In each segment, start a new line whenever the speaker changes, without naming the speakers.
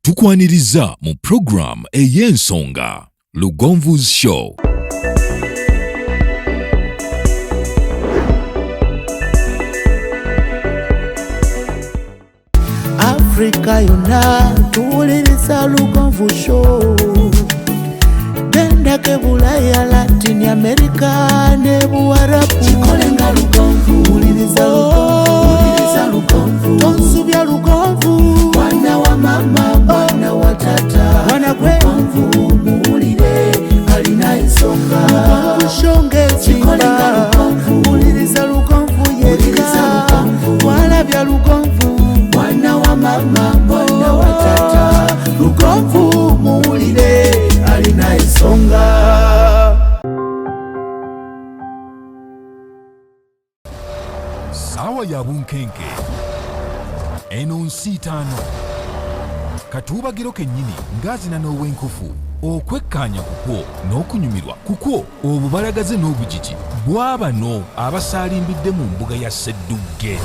Tukwaniriza mu program ey'ensonga Lugonvu's Show.
Afrika yonna tuwuliriza Lugonvu Show. Gendako Bulaya, Latin America ne Buwarabu. Kikole nga Lugonvu, wuliriza Lugonvu, wuliriza Lugonvu. Tonsubya Lugonvu, mwana wa mama, mwana wa tata. Mwana gwe Lugonvu, muwulire alina ensonga. Lugonvu Show ng'ezimba. Wuliriza Lugonvu yekka, walabya Lugonvu. Mwana wa mama, mwana wa tata. Lugonvu muwulire alina ensonga.
Saawa ya bunkenke eno nsiitaano katuubagiro kennyini ng'azina n'ow'enkofu okwekkaanya kukwo n'okunyumirwa kukwo obubalagaze n'obugigi bw'abano abasaalimbidde mu mbuga ya Sseddugge.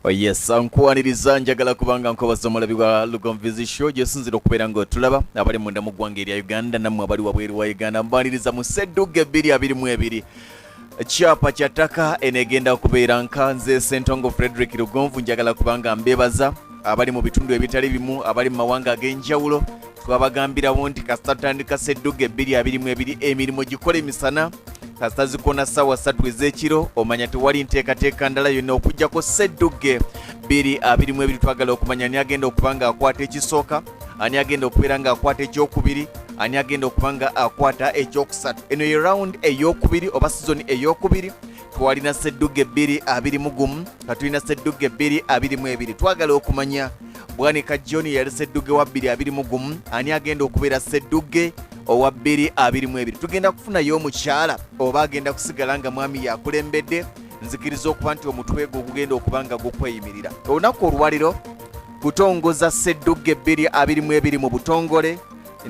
Oh yes, nkwaniriza, njagala kubanga nkobaza omulabi wa Lugonvu's Show gyosinzira okubeera ng'otulaba, abali munda mu ggwanga erya Uganda nammwe abali wabweru wa Uganda, mbaniriza mu Sseddugge 2022, kyapa kya ttaka eno egenda kubeera nkanze Sentongo Frederick Lugonvu. Njagala kubanga mbebaza abali mu bitundu ebitali bimu, abali mu mawanga ag'enjawulo. Twabagambirawo nti kasita tutandika Sseddugge 2022, emirimu gikola emisana, kasita zikona ssaawa 3 ez'ekiro omanya tewali nteekateeka ndala yonna okuggyako Sseddugge 2022. Twagala okumanya ani agenda okuba nga akwata ekisooka, ani agenda okubeera nga akwata ekyokubiri, ani agenda okuba nga akwata ekyokusatu. Eno ye round eyokubiri oba sizoni eyokubiri. Twalina Sseddugge 2021, katulina Sseddugge 2022. Twagala okumanya Bwanika John yali Sseddugge wa 2021, ani agenda okubeera Sseddugge owa 2022? Tugenda kufunayo omukyala oba agenda kusigala nga mwami yakulembedde? Nzikiriza okuba nti omutwe gwo gugenda okuba nga gukweyimirira. Olunaku olwaliro kutongoza Sseddugge 2022 mu butongole,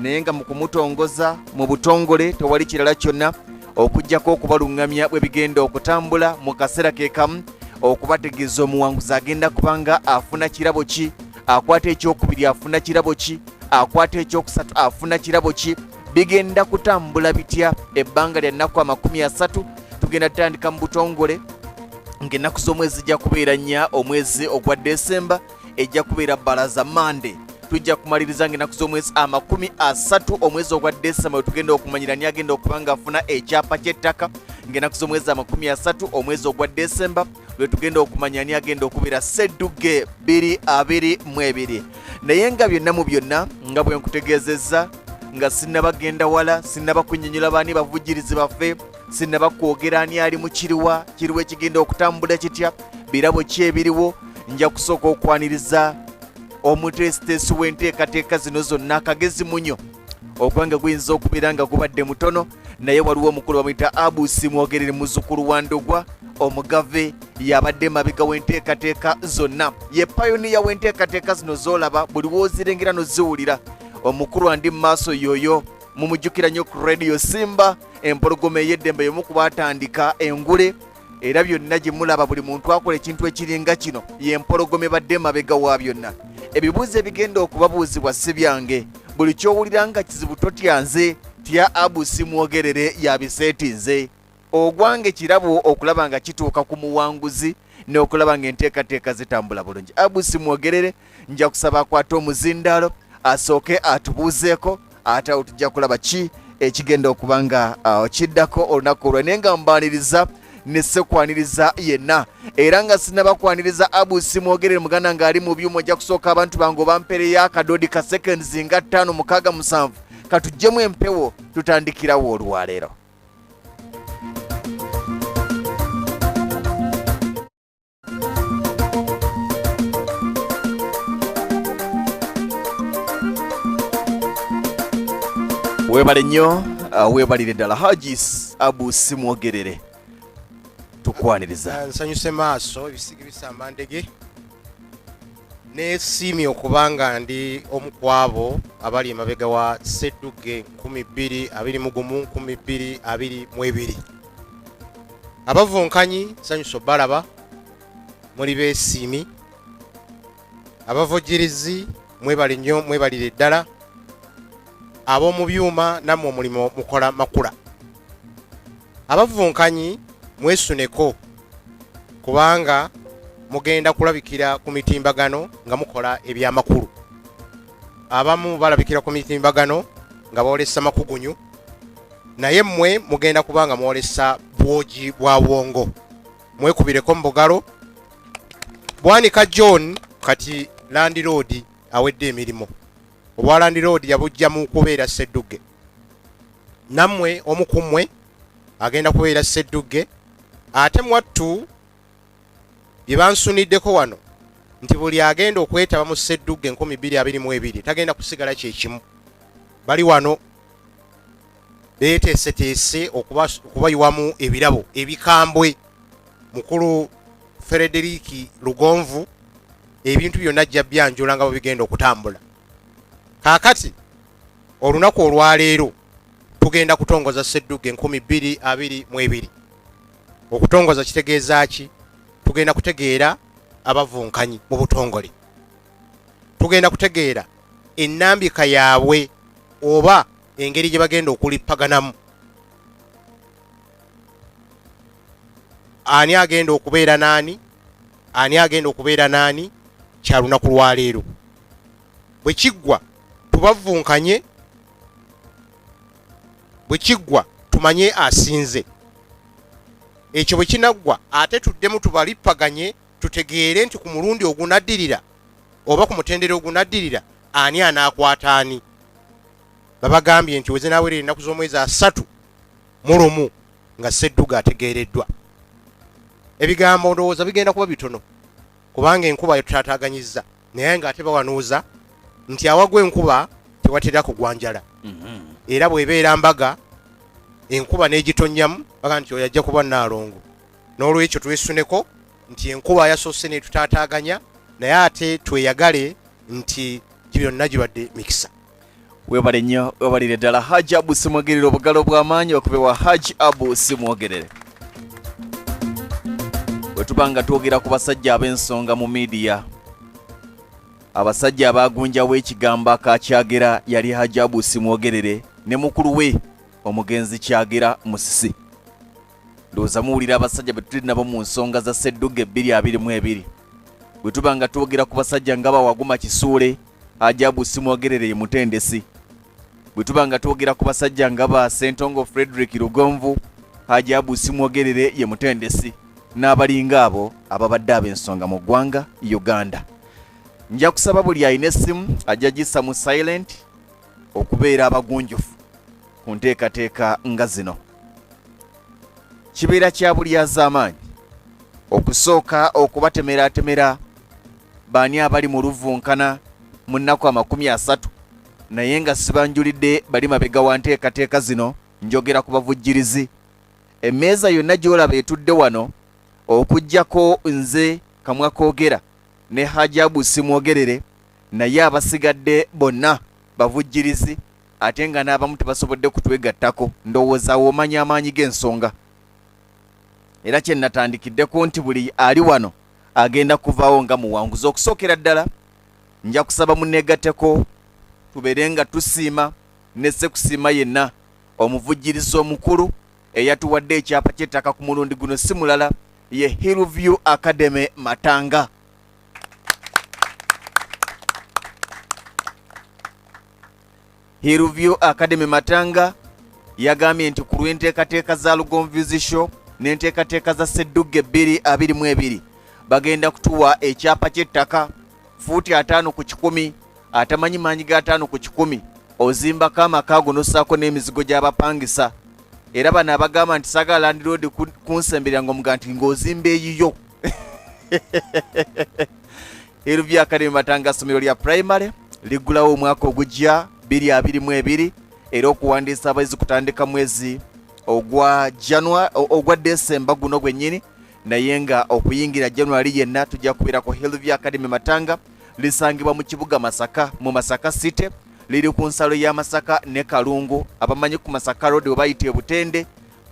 naye nga mu kumutongoza mu butongole tewali kirala kyonna okuggyako okubaluŋŋamya bwe bigenda okutambula mu kaseera ke kamu, okubategeeza omuwanguzi agenda kubanga afuna kirabo ki, akwata ekyokubiri afuna kirabo ki, akwata ekyokusatu afuna kirabo ki, bigenda kutambula bitya ebbanga lya nnaku 30. Tugenda tutandika mu butongole ng'ennaku z'omwezi zijja kubeera 4 omwezi ogwa Desemba, ejja kubeera balaza Mande. Tujja kumaliriza ng'ennaku z'omwezi 30 omwezi ogwa Desemba, we tugenda okumanyira ni agenda okuba nga afuna ekyapa ky'ettaka. Ng'ennaku z'omwezi 30 omwezi ogwa Desemba lwe tugenda okumanya ani agenda okubeera Sseddugge 2022. Naye nga byonna mu byonna, nga bwe nkutegeezezza, nga sinnabagenda wala, sinnaba kunnyonnyola baani bavujjirizi baffe, sinnaba kwogera ani ali mu kiriwa, kiriwa ekigenda okutambula kitya, birabo ki ebiriwo, nja kusooka okwaniriza omuteesiteesi w'enteekateeka zino zonna. Akagezi munyo ogwange guyinza okubeera nga gubadde mutono, naye waliwo omukulu bamuyita Abusi Mwogerere, muzzukulu wa Ndugwa omugave, yabadde mabega w'enteekateeka zonna, ye pioneer w'enteekateeka zino z'olaba buli w'ozirengera noziwulira. Omukulu andi mu maaso yoyo mumujjukira nnyo ku Radio Simba, Empologoma ey'eddembe, y'omu ku baatandika engule, era byonna gye mulaba buli muntu akola ekintu ekiringa kino y'empologoma ebadde emabega wa byonna. Ebibuuzo ebigenda okubabuuzibwa si byange. Buli ky'owulira nga kizibu totya nze, tya Abusi Mwogerere yabiseetinze. Ogwange kirabo okulaba nga kituuka ku muwanguzi n'okulaba ng'enteekateeka zitambula bulungi. Abusi Mwogerere nja kusaba akwate omuzindaalo asooke atubuuzeeko, ate awo tujja kulaba ki ekigenda okuba nga kiddako olunaku olwo. Naye nga mbaniriza nesekwaniriza yenna, era nga sinabakwaniriza Abusi Mwogerere muganda ng'ali mu byuma, ojja kusooka abantu bange obampereyo akadodi ka seconds nga 5, 6, 7, katuggyemu empewo tutandikirawo olwaleero. Weebale nnyo, weebalire ddala Hajis Abu Simwogerere, tukwaniriza.
Nsanyuse maaso ebisige bisamba ndege. Neesiimye okuba nga ndi omu ku abo abali emabega wa Sseddugge 2021 2022. Abavunkanyi nsanyusa obalaba, muli beesiimi. Abavujjirizi mwebale nnyo, mwebalire ddala. Ab'omu byuma nammwe omulimu mukola makula. Abavunkanyi mwesuneko, kubanga mugenda kulabikira ku mitimbagano nga mukola ebyamakulu. Abamu balabikira ku mitimbagano nga boolesa makugunyu, naye mmwe mugenda kuba nga mwolesa bwogi bwa bwongo. Mwekubireko mu bugalo. Bwanika John kati landiroodi awedde emirimu. Obwa landiroodi yabujja mu kubeera sseddugge. Nammwe omu ku mmwe agenda kubeera sseddugge. Ate mwattu bye bansuniddeko wano nti buli agenda okwetaba mu sseddugge 2022 tagenda kusigala kyekimu. Bali wano beeteeseteese okubayiwamu ebirabo ebikambwe. Mukulu Frederick Lugonvu ebintu byonna ajja byanjula nga bwe bigenda okutambula. Kaakati olunaku olwaleero tugenda kutongoza sseddugge 2022. Okutongoza kitegeeza ki? Tugenda kutegeera abavunkanyi mu butongole, tugenda kutegeera ennambika yaabwe oba engeri gye bagenda okulippaganamu, ani agenda okubeera naani, ani agenda okubeera naani. Kya lunaku lwaleero bwe kiggwa tubavunkanye, bwe kiggwa tumanye asinze. Ekyo bwe kinaggwa ate tuddemu tubalippaganye, tutegeere nti ku mulundi ogunaddirira oba ku mutendera ogunaddirira ani anaakwata ani. Babagambye nti wezinaawerera ennaku z'omwezi 31 nga ssedduga ategeereddwa. Ebigambo ndowooza bigenda kuba bitono kubanga enkuba yetutaataaganyizza, naye ng'ate bawanuuza nti awagwa enkuba tewatera kugwa njala. Era bw'ebeera mbaga enkuba n'egitonnyamu baga nti oyo ajja kuba nnaalongo. N'olwekyo twesuneko nti enkuba yasoose n'etutaataaganya, naye ate tweyagale nti byonna gibadde mikisa.
Webale nnyo, webalire ddala Haji Abu Simwogerere. Obugalo bw'amaanyi okubewa Haji Abu Simwogerere. Bwe tuba nga twogera ku basajja ab'ensonga mu miidiya, abasajja abaagunjawo ekigambo akakyagera yali Haji Abu Simwogerere ne mukulu we omugenzi Kyagera Musisi. Ndowooza muwulira abasajja be tuli nabo mu nsonga za ssedduga 2022. Bwe tuba nga twogera ku basajja nga Bawaguma Kisuule, Ajabu Simwogerere ye mutendesi. Bwe tuba nga twogera ku basajja nga ba Ssentongo Frederick Lugonvu, Ajabu Simwogerere ye mutendesi, n'abalinga abo ababadde ab'ensonga mu ggwanga Uganda. Nja kusaba buli alina essimu ajja gissa mu silent okubeera abagunjufu ku nteekateeka nga zino. Kibeera kya bulyazaamaanyi okusooka okubatemeratemera baani abali mu luvunkana mu nnaku 30, naye nga sibanjulidde bali mabega wa nteekateeka zino. Njogera ku bavujjirizi. Emmeeza yonna gy'olaba etudde wano okuggyako nze kamwa koogera ne Hajabu Simwogerere, naye abasigadde bonna bavujjirizi, ate nga n'abamu tebasobodde kutwegattako. Ndowooza w'omanya amaanyi g'ensonga, era kye natandikiddeko nti buli ali wano agenda kuvaawo nga muwanguzi. Okusookera ddala nja kusaba munneegatteko tubeere nga tusiima ne ssekusiima yenna omuvujjirizi omukulu eyatuwadde ekyapa ky'ettaka ku mulundi guno, si mulala ye Hillview Academy Matanga. Hillview Academy Matanga yagambye nti ku lw'enteekateeka za Lugonvuzi Show n'enteekateeka za Sseddugge 2022 bagenda kutuwa ekyapa ky'ettaka fuuti 50 ku 100. Atamanyi maanyi ga 50 ku 100, ozimbako amaka ago n'ossaako n'emizigo gy'abapangisa. Era bano abagamba nti saagala landiroodi kunsemberera, ng'omuga nti ng'ozimba eyiyo. Hillview Academy Matanga ssomero lya primary liggulawo omwaka ogujja 2022, era okuwandiisa abayizi kutandika mwezi ogwa January, ogwa Desemba guno gwennyini, naye nga okuyingira January yenna tujja kubeera ku Hillview Academy Matanga. Lisangibwa mu kibuga Masaka, mu Masaka City, liri ku nsalo ya Masaka ne Kalungu. Abamanyi ku Masaka Road we bayita e Butende,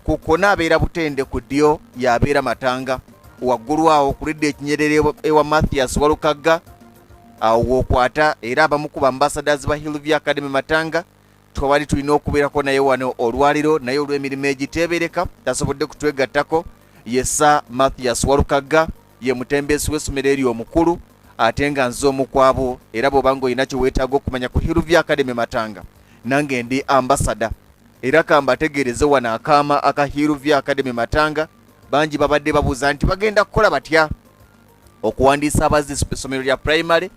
Ku kkona abeera Butende, ku ddyo y'abeera Matanga. Waggulu awo ku lidda ekinyerere ewa Mathias Walukagga, awo w'okwata. Era abamu ku bambassadors ba Hillview Academy Matanga twabali tulina okubeerako naye wano olwaliro, naye olw'emirimu egiteebereka tasobodde kutwegattako. Ye Sir Mathias Walukagga, ye mutembeesi w'essomero eryo omukulu, ate nga nze omu ku abo. Era bw'oba ng'olina kye weetaaga okumanya ku Hillview Academy Matanga, nange ndi ambasada. Era kambategeereze wano akaama aka Hillview Academy Matanga. Bangi babadde babuuza nti bagenda kukola batya okuwandiisa abazzi essomero lya pulayimale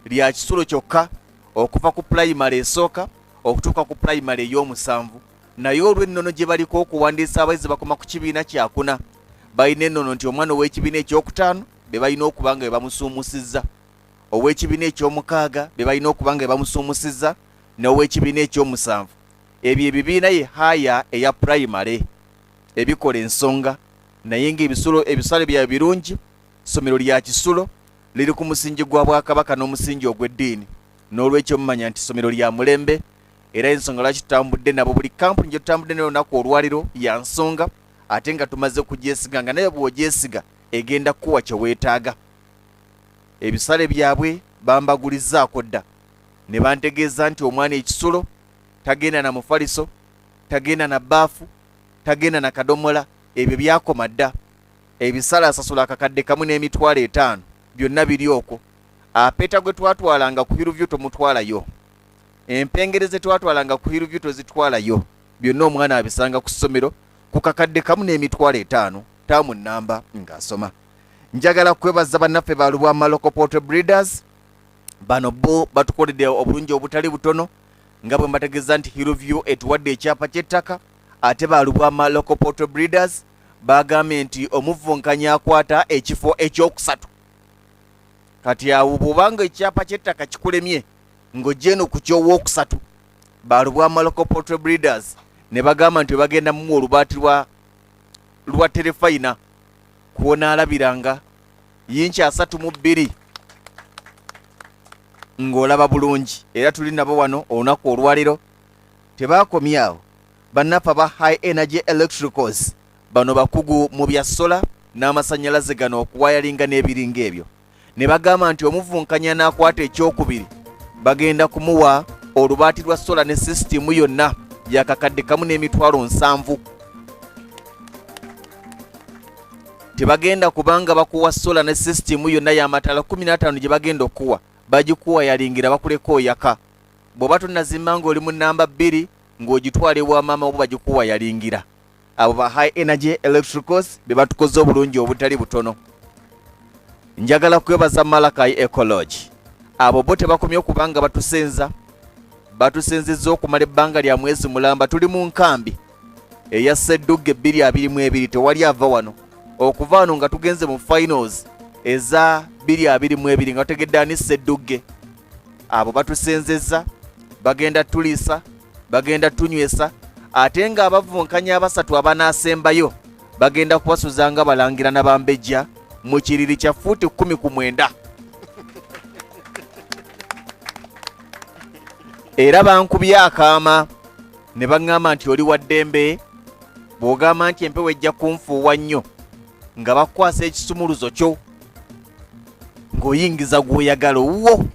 lya kisulo kyokka, okuva ku pulayimale esooka okutuuka ku pulayimale ey'omusanvu. Naye olw'ennono gye baliko okuwandiisa abayizi bakoma ku kibiina kyakuna. Balina ennono nti omwana ow'ekibiina ekyokutaano be balina okuba nga be bamusuumusizza, ow'ekibiina ekyomukaaga be balina okuba nga be bamusuumusizza, n'ow'ekibiina ekyomusanvu. Ebyo ebibiina ye haaya eya pulayimale ebikola ensonga, naye ng'ebisulo ebisale byabwe birungi. Ssomero lya kisulo, liri ku musingi gwa Bwakabaka n'omusingi ogw'eddiini, n'olwekyo mumanya nti ssomero lya mulembe. Era ensonga lwaki tutambudde nabo, buli kampuni gye tutambudde nayo olunaku olwaliro ya nsonga, ate nga tumaze kugyesiga, nga naye bw'ogyesiga egenda kukuwa kye weetaaga. Ebisale byabwe bambagulizzaako dda ne bantegeeza nti omwana ekisulo tagenda na mufaliso, tagenda na bbaafu, tagenda na kadomola, ebyo byakoma dda. Ebisale asasula akakadde kamu n'emitwalo etaano, byonna biri okwo. Apeta gwe twatwalanga ku Hillview tomutwalayo, empengere ze twatwalanga ku Hillview tozitwalayo, byonna omwana abisanga ku ssomero ku kakadde kamu n'emitwalo etaano taamu nnamba ng'asoma. Njagala kwebaza bannaffe ba Lubwama Local Poultry Breeders. Bano bo batukoledde obulungi obutali butono, nga bwe mbategeeza nti Hillview etuwadde ekyapa ky'ettaka, ate ba Lubwama Local Poultry Breeders bagambye nti omuvunkanyi akwata ekifo ekyokusatu. Kati awo bw'obanga ekyapa ky'ettaka kikulemye ng'ojja eno ku ky'owookusatu, ba Lubwama Local Poultry Breeders ne bagamba nti bagenda mumuwa olubaati lwa terefayina kwonaalabiranga yinki 32 ng'olaba bulungi. Era tuli nabo wano olunaku olwaliro. Tebakomye awo, bannaffe aba High Energy Electricals, bano bakugu mu bya sola n'amasannyalaze gano, okuwayalinga n'ebiringa ebyo, ne bagamba nti omuvunkanya n'akwata ekyokubiri bagenda kumuwa olubaati lwa sola ne sisitimu yonna yakakadde kamu n'emitwalo nsanvu. Tebagenda kubanga bakuwa sola ne sisitimu yonna y'amataala 15 gye bagenda okukuwa, bagikuwa yalingira bakuleka oyaka. Bw'oba tonazimba ng'oli mu namba 2 ng'ogitwala ewa maama wo, bagikuwa yalingira. Abo ba High Energy Electricals be batukoze obulungi obutali butono. Njagala kwebaza Malakai Ecology. Abo bo tebakomye okubanga batusenza, batusenzezza okumala ebbanga lya mwezi mulamba. Tuli mu nkambi eya Sseddugge 2022, tewali ava wano okuva wano nga tugenze mu finals eza 2022 nga tutegedde ani Sseddugge. Abo batusenzezza, bagenda tuliisa, bagenda tunywesa, ate nga abavunkanya abasatu abanaasembayo bagenda kubasuza nga balangira na bambejja mu kiriri kya fuuti 19. Era bankubye akaama ne baŋŋamba nti oli wa ddembe bw'ogamba nti empewo ejja kunfuuwa nnyo, nga bakukwasa ekisumuluzo kyo ng'oyingiza gw'oyagala, owuwo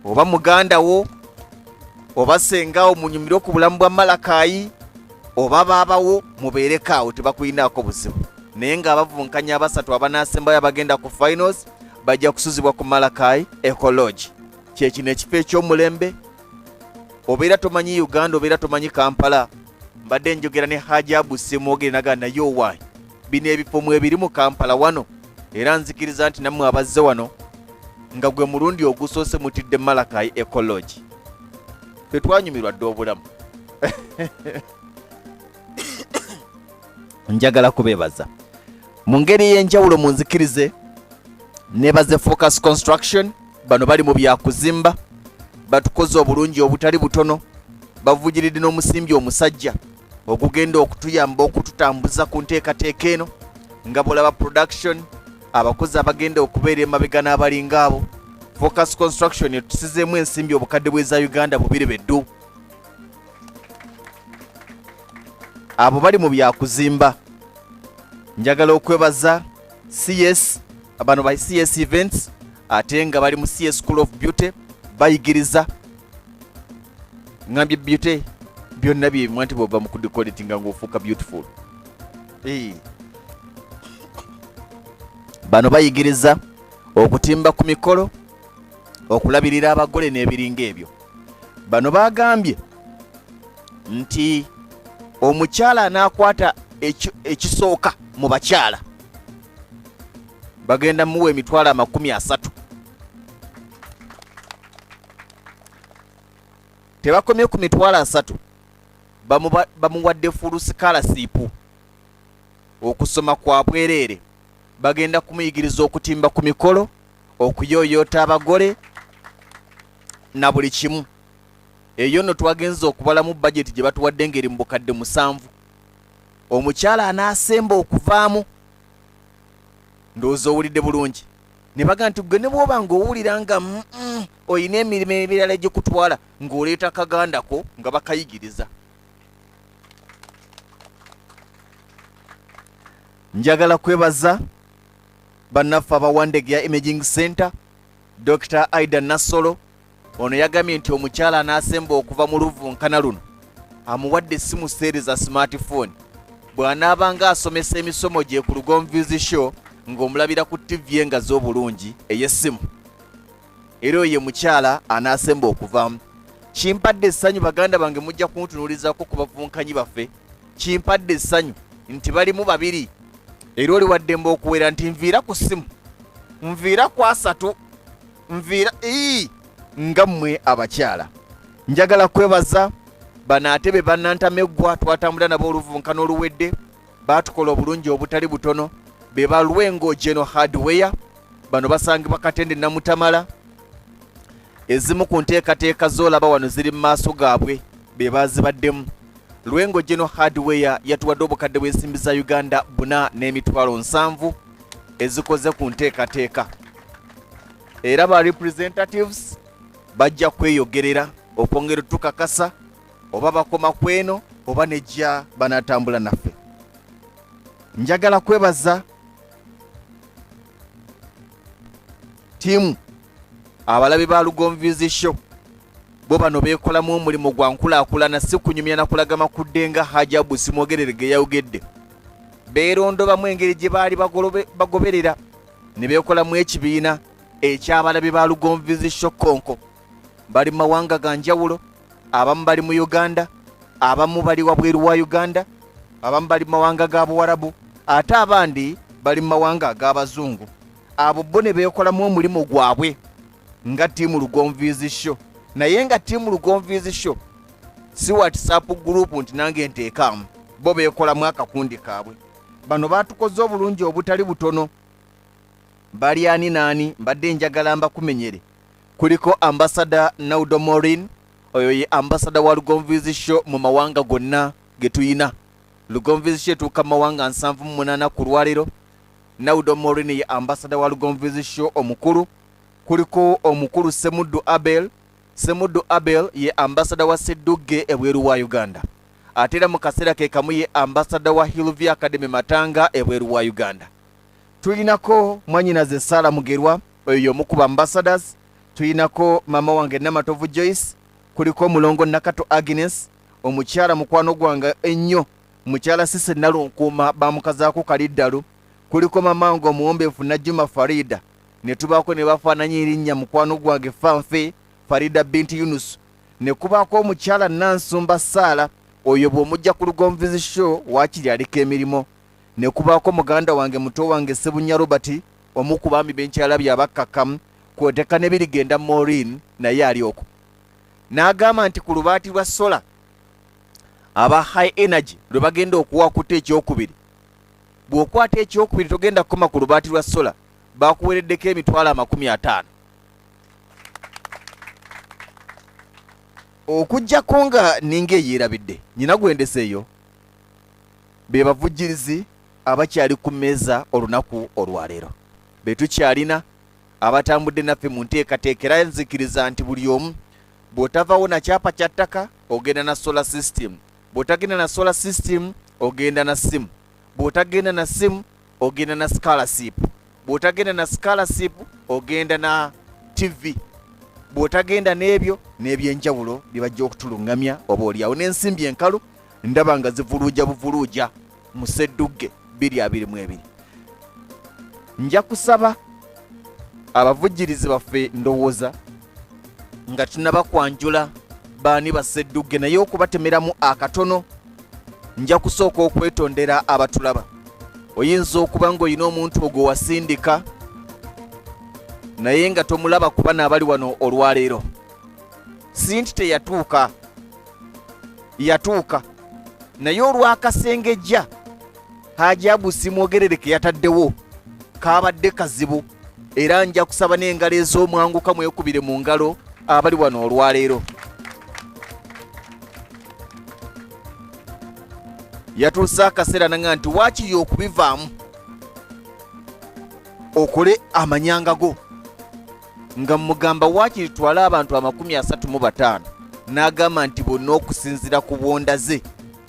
oba muganda wo oba sengawo, munyumire ku bulamu bwa Malakayi, oba baabawo, mubeereko awo, tebakuyinaako buzibu. Naye ng'abavunkanya abasatu abanaasembayo abagenda ku finals bajja kusuzibwa ku Malakai Ecology. Kyekino ekifo eky'omulembe. Obeera tomanyi Uganda, obeera tomanyi Kampala. Mbadde njogera ne Haji Abu Ssemwogere, naga naye owaayi bino ebifo mwebiri mu Kampala wano. Era nzikiriza nti nammwe abazze wano nga gwe mulundi ogusoose mutidde Malakai Ecology. Ffe twanyumirwa dda obulamu. Njagala kubeebaza mu ngeri ey'enjawulo. Munzikirize nebaze Focus Construction. Bano bali mu byakuzimba, batukoze obulungi obutali butono, bavugiridde n'omusimbi omusajja ogugenda okutuyamba okututambuza ku nteekateeka eno, nga bwolaba production, abakozi abagenda okubeera emabega n'abalinga abo. Focus Construction etusizeemu ensimbi obukadde bw'eza Uganda 2 beddu. Abo bali mu byakuzimba. Njagala okwebaza CS, bano ba CS Events, ate nga bali mu CS School of Beauty, bayigiriza ngambye beauty byonna byebimu anti bwova mu kudecoratinga ng'ofuuka beautiful. Bano bayigiriza okutimba ku mikolo, okulabirira abagole n'ebiringa ebyo. Bano bagambye nti omukyala anaakwata ekisooka mu bakyala bagenda muwa emitwalo 30. Tebakomye ku mitwalo 30, bamuwadde full scholarship, okusoma kwa bwereere. Bagenda kumuyigiriza okutimba ku mikolo, okuyooyoota abagole na buli kimu. Eyo nno twagenze okubalamu bajeti gye batuwadde ng'eri mu bukadde 7. Omukyala anaasemba okuvaamu, ndowooza owulidde bulungi, ne baga nti gwe ne bw'oba ng'owulira nga olina emirimu emirala egikutwala, ng'oleeta kaganda ko nga bakayigiriza. Njagala kwebaza bannaffe aba Wandegeya Imaging Center, Dr. Aida Nassolo. Ono yagambye nti omukyala anaasemba okuva mu luvunkana luno amuwadde essimu seeri za smartphone, bw'anaabanga asomesa emisomo gye ku Lugonvu's Show ng'omulabira ku ttivi engazi obulungi ey'essimu. Era oyo ye mukyala anaasemba okuvaamu. Kimpadde essanyu baganda bange, mujja kuntunuulizaako ku bavunkanyi baffe. Kimpadde essanyu nti balimu babiri, era oli waddembe okuwera nti nviira ku ssimu, nviira ku 30, nviira ii nga mmwe abakyala. Njagala kwebaza bano ate be bannantameggwa twatambula nabo oluvunkano oluwedde, baatukola obulungi obutali butono, be ba Lwengo General Hardware. Bano basangibwa Katende Namutamala. Ezimu ku nteekateeka z'olaba wano ziri mu maaso gaabwe, be bazibaddemu. Lwengo General Hardware yatuwadde obukadde bw'ensimbi za Uganda 4 n'emitwalo 70 ezikoze ku nteekateeka, era ba representatives bajja kweyogerera okwongera otukakasa oba bakoma kweno oba nejja banatambula naffe. Njagala kwebaza ttiimu abalabi ba Lugonvu's Show. Bo bano beekolamu omulimu gwa nkulaakulana, si kunyumya na kulaga makudde nga Haji Abu Simwogerere ge yayogedde. Beerondobamu engeri gye baali bagoberera ne beekolamu ekibiina eky'abalabi ba Lugonvu's Show Konko. Bali mu mawanga ga njawulo, abamu bali mu Uganda, abamu bali wabweru wa Uganda, abamu bali mu mawanga ga Buwarabu, ate abandi bali mu mawanga ag'abazungu. Abo bo ne beekolamu omulimu gwabwe nga ttiimu Lugonvu's Show. Naye nga ttiimu Lugonvu's Show si WhatsApp group nti nange nteekaamu, bo beekolamu akakundi kaabwe. Bano baatukoze obulungi obutali butono. Bali ani naani mbadde njagala mbakumenyere. Kuliko Ambassador Naudo Maureen, oyo ye ambassador wa Lugonvu's Show mu mawanga gonna ge tuyina. Lugonvu's Show etuuka mu mawanga 78 ku lwaleero. Naudo Maureen ye ambassador wa Lugonvu's Show omukulu. Kuliko omukulu Semuddu Abel. Semuddu Abel ye ambassador wa Seddugge ebweru wa Uganda. Ate era mu kaseera ke kamu ye ambassador wa Hillview Academy Matanga ebweru wa Uganda. Tulinako mwannyinaze Sarah Mugerwa, oyo y'omu ku ambassadors. Tulinako maama wange Namatovu Joyce, kuliko omulongo Nakato Agnes, omukyala mukwano gwange ennyo mukyala Sise Nalunkuuma bamukazaako Kaliddalu, kuliko maama wange omuwombeefu Najjuma Farida, ne tubaako ne bafaananya erinnya mukwano gwange Fanfe Farida Binti Yunus, ne kubaako omukyala Nansumba Saala, oyo bw'omujja ku Lugonvu's Show waakiri aliko emirimu, ne kubaako muganda wange muto wange Ssebunya Robert, omu ku baami b'enkyalabye abakkakkamu, kwoteka ne Birigenda Maureen naye ali okwo. N'agamba nti ku lubaati lwa sola aba high energy lwe bagenda okuwakuta ekyokubiri, bw'okwata ekyokubiri togenda kukoma ku lubaati lwa sola, bakuwereddeko emitwalo 50. Okuggyako nga ninga eyeerabidde nyina gwendeseeyo, be bavujjirizi abakyali ku mmeeza olunaku olwaleero, be tukyalina abatambudde naffe mu nteekateeka. Era nzikiriza nti buli omu bw'otavaawo na kyapa kya ttaka ogenda na solar system, bw'otagenda na solar system Ogenda na ssimu, bw'otagenda na ssimu ogenda na scholarship, bw'otagenda na scholarship ogenda na TV, bw'otagenda n'ebyo n'ebyenjawulo bye bajja okutulungamya oba oliawo n'ensimbi enkalu ndaba nga zivuluuja buvuluuja mu sseddugge 2022. Nja kusaba abavujjirizi baffe, ndowooza nga tunaba kwanjula baani basseddugge, naye okubatemeramu akatono nja kusooka okwetondera abatulaba. Oyinza okuba ng'olina omuntu ogwo wasindika naye nga tomulaba kuba naabali wano olwaleero. Si nti teyatuuka, yatuuka, naye olw'akasengejja Haji Abu Simwogerere ke yataddewo kaabadde kazibu, era nja kusaba n'engalo ez'omwanguka mwekubire mu ngalo abali wano olwaleero. Yatuuse akaseera nanga nti waakiri okubivaamu okole amanyanga go, nga mugamba waakiri twale abantu 35, n'agamba nti bonna okusinziira ku bwondaze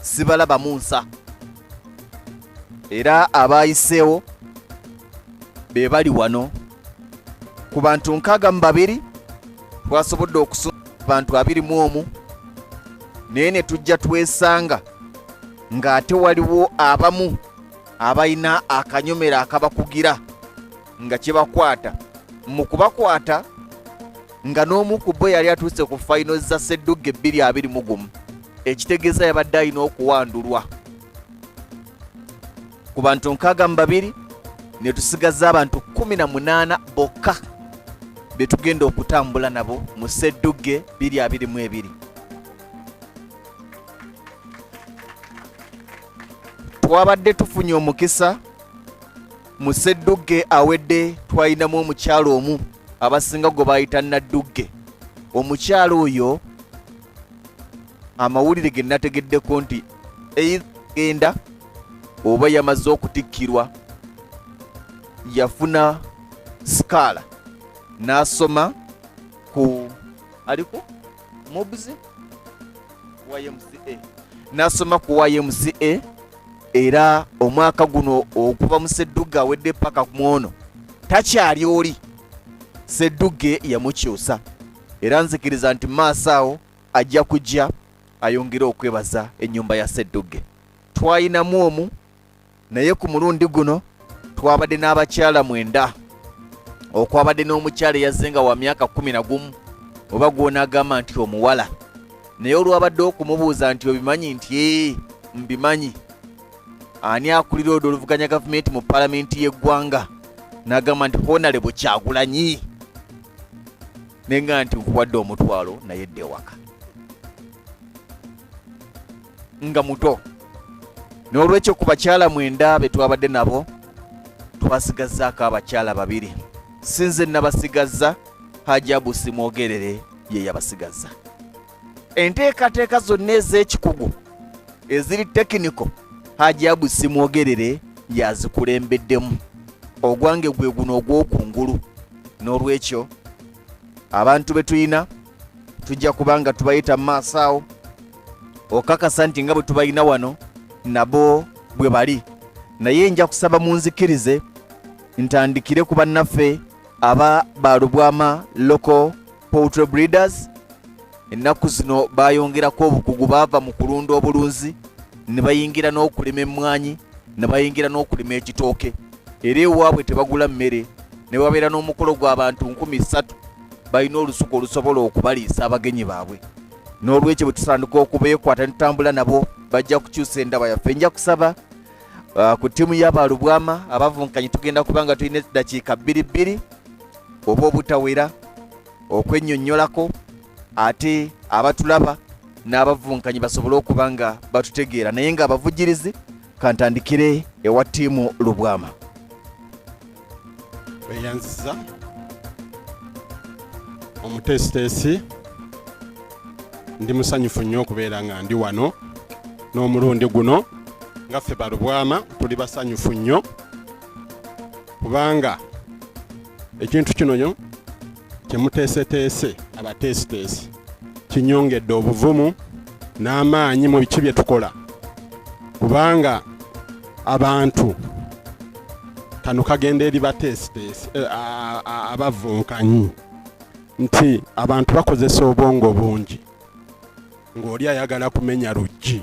sibalabamu nsa, era abaayiseewo be bali wano. Ku bantu 62 twasobodde okusunga abantu 21, naye ne tujja twesanga ng'ate waliwo abamu abalina akanyomero akabakugira nga kyebakwata mu kubakwata, nga n'omu ku bo yali atuuse ku fayino za sseddugge 2021, ekitegeeza yabadde alina okuwandulwa. Ku bantu 62 ne tusigaza abantu 18 bokka be tugenda okutambula nabo mu sseddugge 2022. Twabadde tufunye omukisa mu sseddugge awedde, twalinamu omukyalo omu abasinga gwe bayita Naddugge. Omukyalo oyo amawulire ge nategeddeko nti genda oba yamaze okutikkirwa, yafuna sikaala n'asoma ku aliko mobs YMCA, n'asoma ku YMCA, era omwaka guno okuva mu sseddugge awedde paka ku mwono takyali oli, sseddugge yamukyusa, era nzikiriza nti maaso awo ajja kujja ayongere okwebaza ennyumba ya sseddugge. Twayinamu omu, naye ku mulundi guno twabadde n'abakyala 9, okwabadde n'omukyala eyazze nga wa myaka 11 oba gw'onaagamba nti omuwala, naye olwabadde okumubuuza nti obimanyi nti ee mbimanyi, ani akulira oludda oluvuganya gavumenti mu palamenti y'eggwanga, n'agamba nti Honorable Kyagulanyi, nenga nti nkuwadde omutwalo naye dda ewaka, nga muto. N'olwekyo ku bakyala 9 be twabadde nabo twasigazzaako abakyala 2. Si nze nabasigazza, Haji Abu Simwogerere ye yabasigazza. Enteekateeka zonna ez'ekikugu eziri tekiniko Haji Abu Simwogerere yazikulembeddemu. Ogwange gwe guno ogw'okungulu. N'olwekyo abantu be tulina tujja kubanga tubayita mu maaso awo okakasa nti nga bwe tubalina wano nabo bwe bali. Naye nja kusaba munzikirize ntandikire ku bannaffe aba Balubwama Local Poultry Breeders. Ennaku zino bayongerako obukugu, baava mu kulunda obulunzi ne bayingira n'okulima emmwanyi, ne bayingira n'okulima ekitooke, era ewaabwe tebagula mmere, ne babeera n'omukolo gw'abantu 3000 balina olusuku olusobola okubaliisa abagenyi baabwe. N'olwekyo bwe tutandika okubeekwata ne tutambula nabo bajja kukyusa endaba yaffe. Nja kusaba ku ttiimu y'Abalubwama abavunkanyi, tugenda kuba nga tulina eddakiika bbiri bbiri oba obutawera okwennyonnyolako, ate abatulaba n'abavunkanyi basobole okuba nga batutegeera. Naye nga abavujjirizi, kantandikire ewa ttiimu Lubwama.
Weyanziza omuteesiteesi, ndi musanyufu nnyo okubeera nga ndi wano n'omulundi guno. Nga ffe Balubwama tuli basanyufu nnyo kubanga ekintu kino nyo kyemuteeseteese abateesiteesi kinyongedde obuvumu n'amaanyi mu biki bye tukola. Kubanga abantu kano kagenda eri bateesiteesi eh, abavunkanyi nti abantu bakozesa obwongo bungi ng'oli ayagala kumenya luggi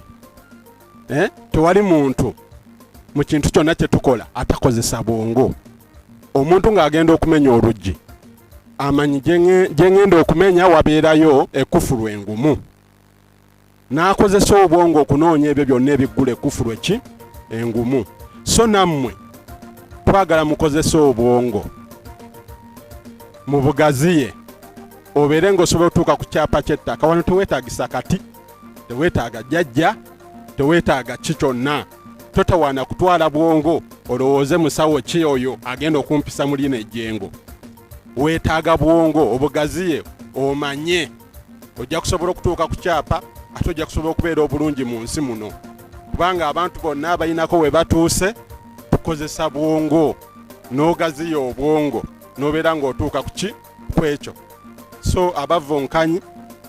eh? Tewali muntu mu kintu kyonna kye tukola atakozesa bwongo. Omuntu ng'agenda okumenya oluggi amanyi gye ŋŋenda okumenya wabeerayo ekufulu engumu, n'akozesa obwongo okunoonya ebyo byonna ebiggula ekufulu eki engumu. So nammwe twagala mukozese obwongo mubugaziye obeere ng'osobola otuuka ku kyapa ky'ettaka. Wano teweetagisa kati, teweetaaga jjajja, teweetaaga ki kyonna, totawaana kutwala bwongo olowooze musawo ki oyo agenda okumpisa mu lino ejjengo. Weetaaga bwongo obugaziye omanye ojja kusobola okutuuka ku kyapa, ate ojja kusobola okubeera obulungi mu nsi muno, kubanga abantu bonna abalinako we batuuse tukozesa bwongo. N'ogaziya obwongo n'obeera ng'otuuka ku ki ku ekyo. So abavunkanyi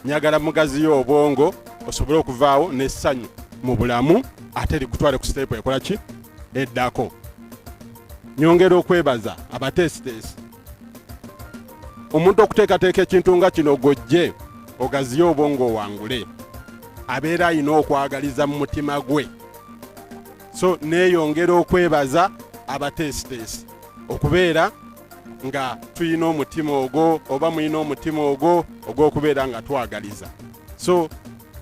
njagala mugaziye obwongo osobole okuvaawo n'essanyu mu bulamu, ate likutwale ku siteepu ekola ki eddako. Nyongera okwebaza abateesiteesi omuntu okuteekateeka ekintu nga kino gojje ogaziye obwongo owangule, abeera alina okwagaliza mu mutima gwe. So neeyongera okwebaza abateesiteesi okubeera nga tulina omutima ogwo oba mulina omutima ogwo ogw'okubeera nga twagaliza. So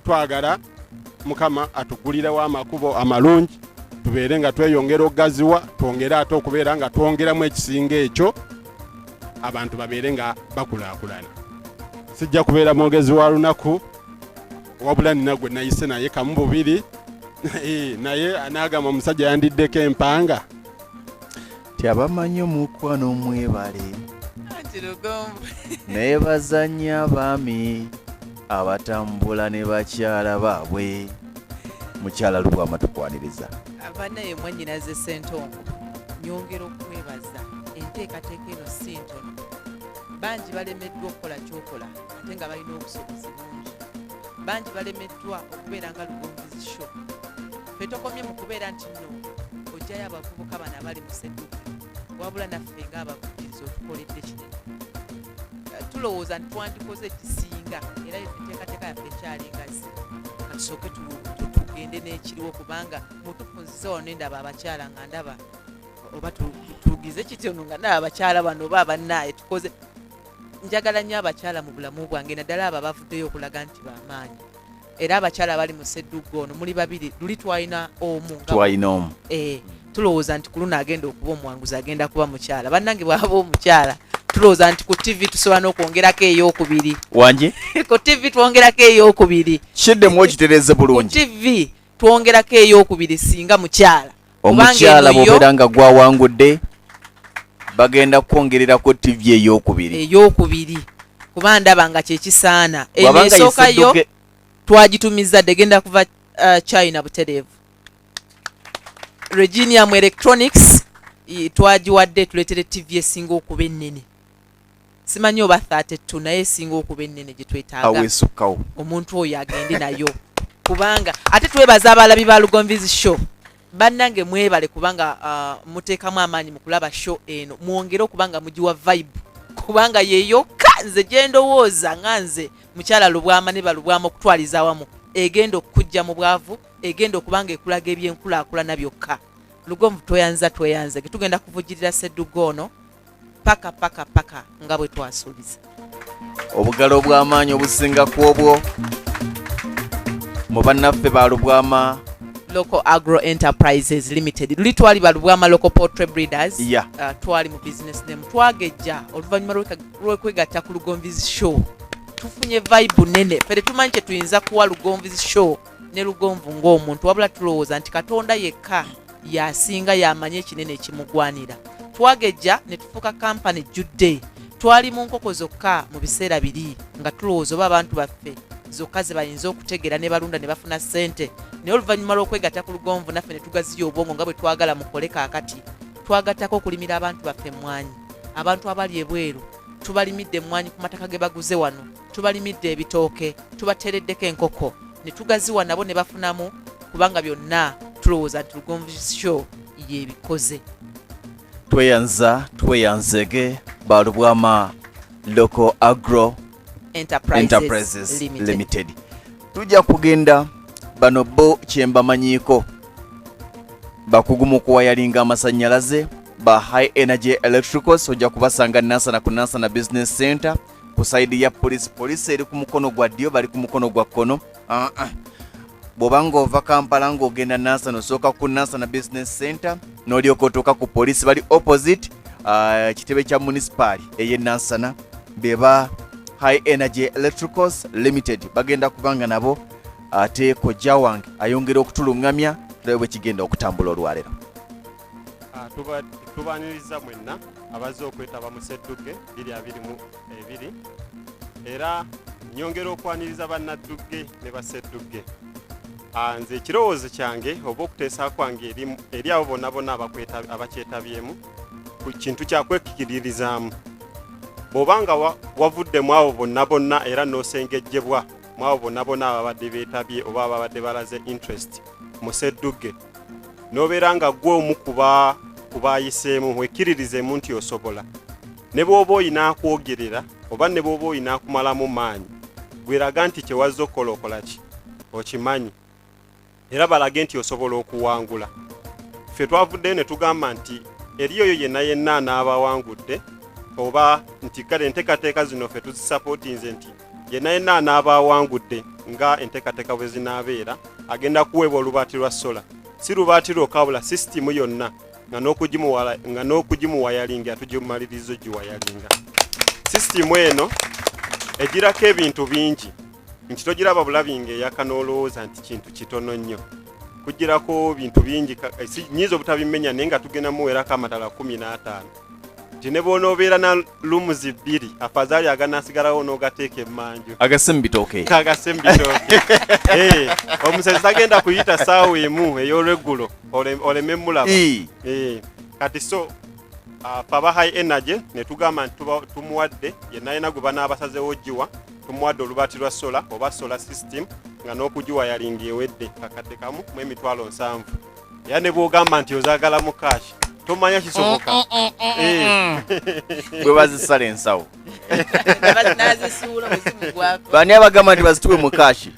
twagala Mukama atugulirewo amakubo amalungi tubeere nga tweyongera okugaziwa, twongere ate okubeera nga twongeramu ekisinga ekyo, abantu babeere nga bakulaakulana. Sijja kubeera mwogezi wa lunaku, wabula nina gwe nayise naye kamu bubiri eh, naye anaagamba omusajja yandiddeko empanga.
Ti abamanyi omukwano mwebale naye bazannya abaami abatambula ne bakyala baabwe. Mukyala Lubwama tukwaniriza.
Abanaye mwannyinaze Ssentongo, nyongera okwebaza enteekateeka eno si ntono. Bangi balemeddwa okukola kyokola ate nga balina obusobozi bungi. Bangi balemeddwa okubeera nga Lugonvu's show. Ffe tokomye mu kubeera nti nno ojjayo abavubuka bano abali mu ssedduka, wabula naffe ng'abavujjirizi otukoledde kinene. Tulowooza nti twandikoze ekisinga, era enteekateeka yaffe ekyali ngazi. Katusooke tugende n'ekiriwo, kubanga mutufunziza wano nendaba abakyala nga ndaba oba tugize kityo nga ndaba abakyala bano oba abannaaye tukoze. Njagala nnyo abakyala mu bulamu bwange, naddala abo abavuddeyo okulaga nti bamaanyi. Era abakyala abali mu sseddugga ono muli babiri, luli twalina omu nga
twalina omu.
Tulowooza nti ku luno agenda okuba omuwanguzi agenda kuba mukyala. Bannange bw'aba omukyala tulowooza nti ku TV tusobola n'okwongerako ey'okubiri.
Wangi?
Ku TV twongerako ey'okubiri.
Kiddemu okitereeze bulungi.
Ku TV twongerako ey'okubiri singa mukyala.
Omukyala bw'obeera nga gwawangudde bagenda kukwongererako TV ey'okubiri.
Ey'okubiri kuba ndaba nga kyekisaana. Eno esooka yo twagitumiza dde, egenda kuva China butereevu. Reginium Electronics twagiwadde tuleetere TV esinga okuba ennene. Simanyi oba 32 naye esinga okuba ennene gye twetaaga. Omuntu oyo agende nayo. Kubanga ate twebaza abalabi ba Lugonvu's show. Bannange mwebale kubanga muteekamu amaanyi mu kulaba show eno. Mwongere okubanga mugiwa vibe. Kubanga ye yokka nze gye ndowooza nga nze mukyala Lubwama ne Balubwama okutwaliza awamu egenda okukujja mu bwavu, egenda okubanga ekulaga ebyenkulaakulana byokka. Lugonvu tweyanza tweyanze. Tugenda kuvujjirira sseddugga ono paka paka paka nga bwe twasuubiza.
Obugalo obw'amaanyi obusinga ku obwo mu bannaffe ba Lubwama
Local Agro Enterprises Limited. Luli twali ba Lubwama Local Poultry Breeders. Twali mu business name. Twagejja oluvannyuma lw'okwegatta ku Lugonvu's show. Tufunye vibe nene. Ffe tetumanyi kye tuyinza kuwa Lugonvu's show ne Lugonvu ng'omuntu, wabula tulowooza nti Katonda yekka y'asinga y'amanyi ekinene ekimugwanira. Twagejja ne tufuuka kampani ejjudde. Twali mu nkoko zokka mu biseera biri nga tulowooza oba abantu baffe zokka ze bayinza okutegeera ne balunda ne bafuna ssente, naye oluvannyuma lw'okwegatta ku Lugonvu naffe ne tugaziya obwongo nga bwe twagala mukole kaakati. Twagattako okulimira abantu baffe emmwanyi. Abantu abali ebweru tubalimidde emmwanyi ku mataka ge baguze wano, tubalimidde ebitooke, tubateereddeko enkoko ne tugaziwa nabo ne bafunamu, kubanga byonna Tulowooza nti Lugonvu Show yebikoze.
Tweyanza tweyanzege Balubwama Local Agro
Enterprises,
Enterprises
Limited.
Limited. Tujja kugenda bano bo kyembamanyiiko bakugu mu kuwayalinga amasannyalaze ba High Energy Electricals. Ojja kubasanga Nansana ku Nansana Business Center ku sayidi ya polisi. Polisi eri ku mukono gwa ddyo, bali ku mukono gwa kkono. Bw'oba ng'ova Kampala ng'ogenda Nansana, osooka ku Nansana Business Center n'olyoka otuuka ku polisi. Bali opposite ekitebe kya munisipaali ey'e Nansana. Beba High Energy Electricals Limited, bagenda kubanga nabo. Ate kojja wange ayongera okutulungamya, tulabe bwe kigenda okutambula olwaleero.
Tubaniriza mwenna abazze okwetaba mu Sseddugge 2022. Era nyongera okwaniriza bannaddugge ne basseddugge. Nze ekirowoozo kyange oba okuteesa kwange eri abo bonna bonna abakyetabyemu ku kintu kyakwekikiririzaamu, bw'oba nga wavuddemu abo bonna bonna era n'osengejjebwa mu abo bonna bonna ababadde beetabye oba ababadde balaze interest mu Sseddugge, n'obeera nga ggwe omu kubayiseemu, wekkiririzeemu nti osobola. Ne bw'oba oyina akwogerera oba ne bw'oba oyina akumalamu maanyi, gweraga nti kyewazze okukola okola ki okimanyi, era balage nti osobola okuwangula. Ffe twavuddeyo ne tugamba nti eri oyo yenna yenna anaabawangudde, oba nti kale enteekateeka zino ffe tuzisapootinze, nti yenna yenna anaaba awangudde nga enteekateeka bwe zinaabeera, agenda kuweebwa olubaati lwa solar. Si lubaati lwokka, wabula sisitimu yonna nga n'okugimuwayalinga tugimaliriza ogiwayalinga. Sisitimu eno egirako ebintu bingi nti togiraba bulabi ng'eyaka n'olowooza nti kintu kitono nnyo. Kugirako bintu bingi, nyinza obutabimenya, naye nga tugenda muweerako amatala 15, nti ne bw'onoobeera na rooms 2, afazaali aganaasigalawo n'ogateeka emmanju.
Agase mu bitooke.
Kagase mu bitooke. Omusezi tagenda kuyita saawa 1 ey'olweggulo oleme mulaba. Kati so fe aba High Energy ne tugamba nti tumuwadde yenna yenna gwe banaabasazeewo giwa, tumuwadde olubaati lwa solar oba solar system nga n'okugiwayalinga ewedde, 1 070,000. Era ne bw'ogamba nti ozaagala mu cash, tomanya kisoboka.
Bwe bazisala ensawo.
Nazisuula bwezimugwako.
Bani abagamba nti bazituwe mu cash?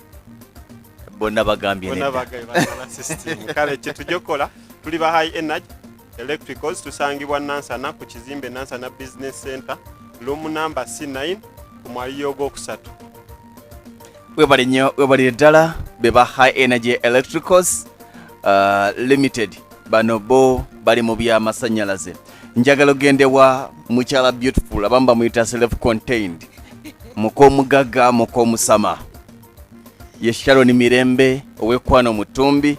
Bonna bagambye
Bonna
nedda.
Bagambye bagala system. Kale kye tujja okukola, tuli ba High Energy Electricals, tusangibwa Nansana ku kizimbe Nansana Business Center, room number C9, ku mwaliiro ogwokusatu.
Webale nnyo, webalire ddala. Be ba High Energy Electricals Limited. Bano bo bali mu byamasannyalaze. Njagala ogende wa mukyala beautiful, abamu bamuyita self contained, muk'omugagga, muk'omusama, ye Sharon Mirembe ow'Ekwano Mutumbi,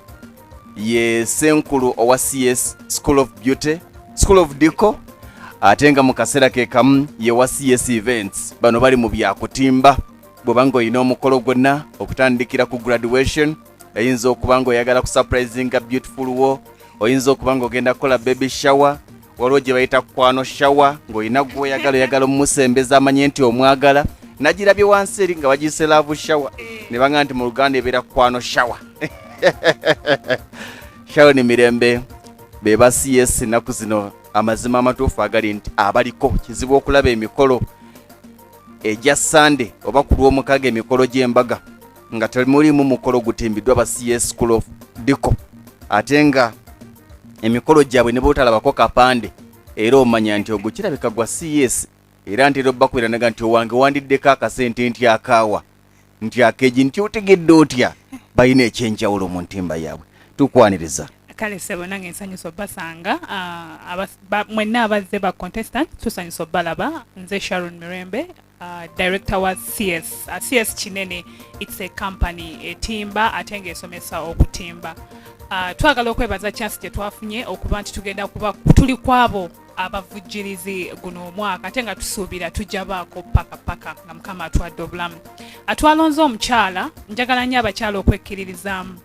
ye senkulu owa CS School of Beauty, School of Deco, ate nga mu kaseera ke kamu ye wa CS Events. Bano bali mu byakutimba. Bw'oba ng'olina omukolo gwonna, okutandikira ku graduation, eyinza okuba ng'oyagala kusurprisinga beautiful wo, oyinza okuba ng'ogenda kukola baby shower, waliwo gye bayita kwano shower, ng'olina gweoyagala, oyagala omumusembeza amanye nti omwagala. Nagirabye wansi eri nga bagiyise love shower, ne baŋŋamba nti mu Luganda ebeera kwano shower. Sharon Mirembe, be ba CS. Ennaku zino amazima amatuufu agali nti abaliko kizibu okulaba emikolo egya Sande oba ku Lwomukaaga, emikolo gy'embaga nga temulimu mukolo gutimbiddwa ba CS School of Deco, ate nga emikolo gyabwe ne bwotalabako kapande era omanya nti ogwo kirabika gwa CS. Era ntera obbakubira naga nti owange wandiddeko akasente, nti akaawa, nti akeegi, nti otegedde otya balina ekyenjawulo mu ntimba yaabwe. Tukwaniriza.
Kale ssebo, nange nsanyusa obbasanga. Mwenna abazze ba contestant, tusanyusa obbalaba. Nze Sharon Mirembe, director wa CS. CS kinene, it's a company etimba ate ng'esomesa okutimba. Twagala okwebaza chance gye twafunye okuba nti tugenda kuba tuli kwabo abavujjirizi guno omwaka, ate nga tusuubira tujja baako paka paka nga Mukama atwadde obulamu. Atwalonze omukyala. Njagala nnyo abakyala okwekkiririzaamu,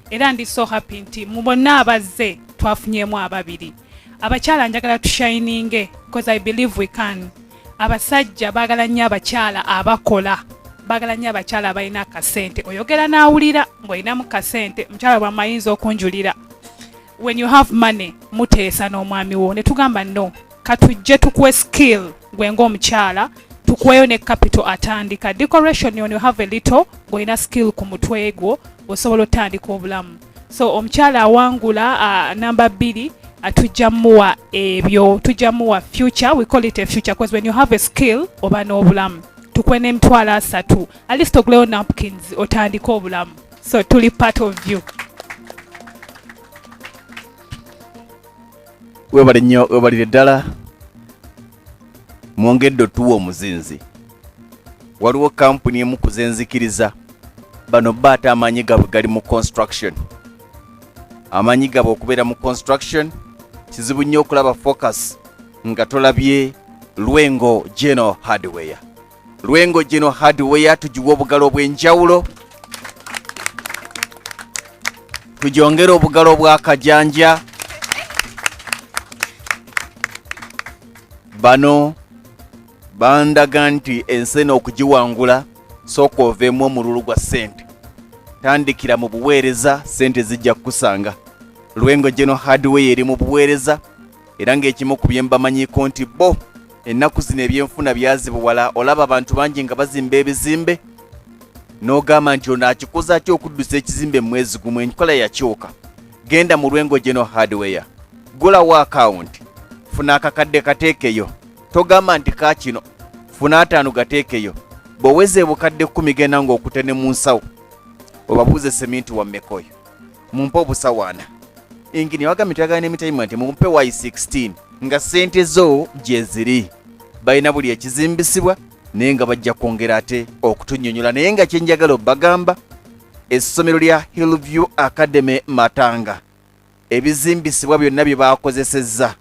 era ndi so happy nti mu bonna abazze twafunyemu ababiri abakyala. Njagala tushininge because I believe we can. Abasajja baagala nnyo abakyala abakola, baagala nnyo abakyala abalina akasente. Oyogera n'awulira ng'olinamu kasente. Mukyala bwamwe ayinza okunjulira. When you have money, muteesa n'omwami wo ne tugamba no, katujje tukuwe skill gwe ng'omukyala, tukuweyo ne capital atandika decoration. When you have a little, ng'olina skill ku mutwe gwo, osobola otandika obulamu. So omukyala awangula namba 2, tujja muwa ebyo, tujja muwa future. We call it a future because when you have a skill, oba n'obulamu. Tukuwe n'emitwalo 30, at least oguleyo napkins otandike obulamu. So tuli part of you.
Webale nnyo, webalire ddala, mwongedde otuwa omuzinzi. Waliwo kampuni emu ku zenzikiriza bano ba ate amaanyi gaabwe gali mu construction. Amaanyi gaabwe okubeera mu construction, kizibu nnyo okulaba Focus nga tolabye Lwengo General Hardware. Lwengo General Hardware, tugiwa obugalo obw'enjawulo, tugyongere obugalo obwakajanja. Bano bandaga nti ensi eno okugiwangula, sooka oveemu omululu gwa ssente, tandikira mu buweereza, ssente zijja kukusanga. Lwengo General Hardware eri mu buweereza, era ng'ekimu ku bye mbamanyiiko nti bo ennaku zino ebyenfuna byazibuwala. Olaba abantu bangi nga bazimba ebizimbe n'ogamba nti ono akikoze atya okuddusa ekizimbe mu mwezi gumu? Enkola yakyuka. Genda mu Lwengo General Hardware, gulawo akawunti, funa akakadde kateekeyo. Togamba nti kakino, funa 50 gateekeyo. Bw'oweza obukadde 10, genda ng'okute ne mu nsawo, obabuuze seminti wa mmeka oyo, mumpe obusawaana. Ingini wagambye twagala n'emitayimu nti mumpe y16 nga ssente zo gye ziri. Balina buli ekizimbisibwa, naye nga bajja kwongera ate okutunnyonnyola. Naye nga kyenjagala obbagamba, essomero lya Hillview Academy Matanga, ebizimbisibwa byonna bye bakozesezza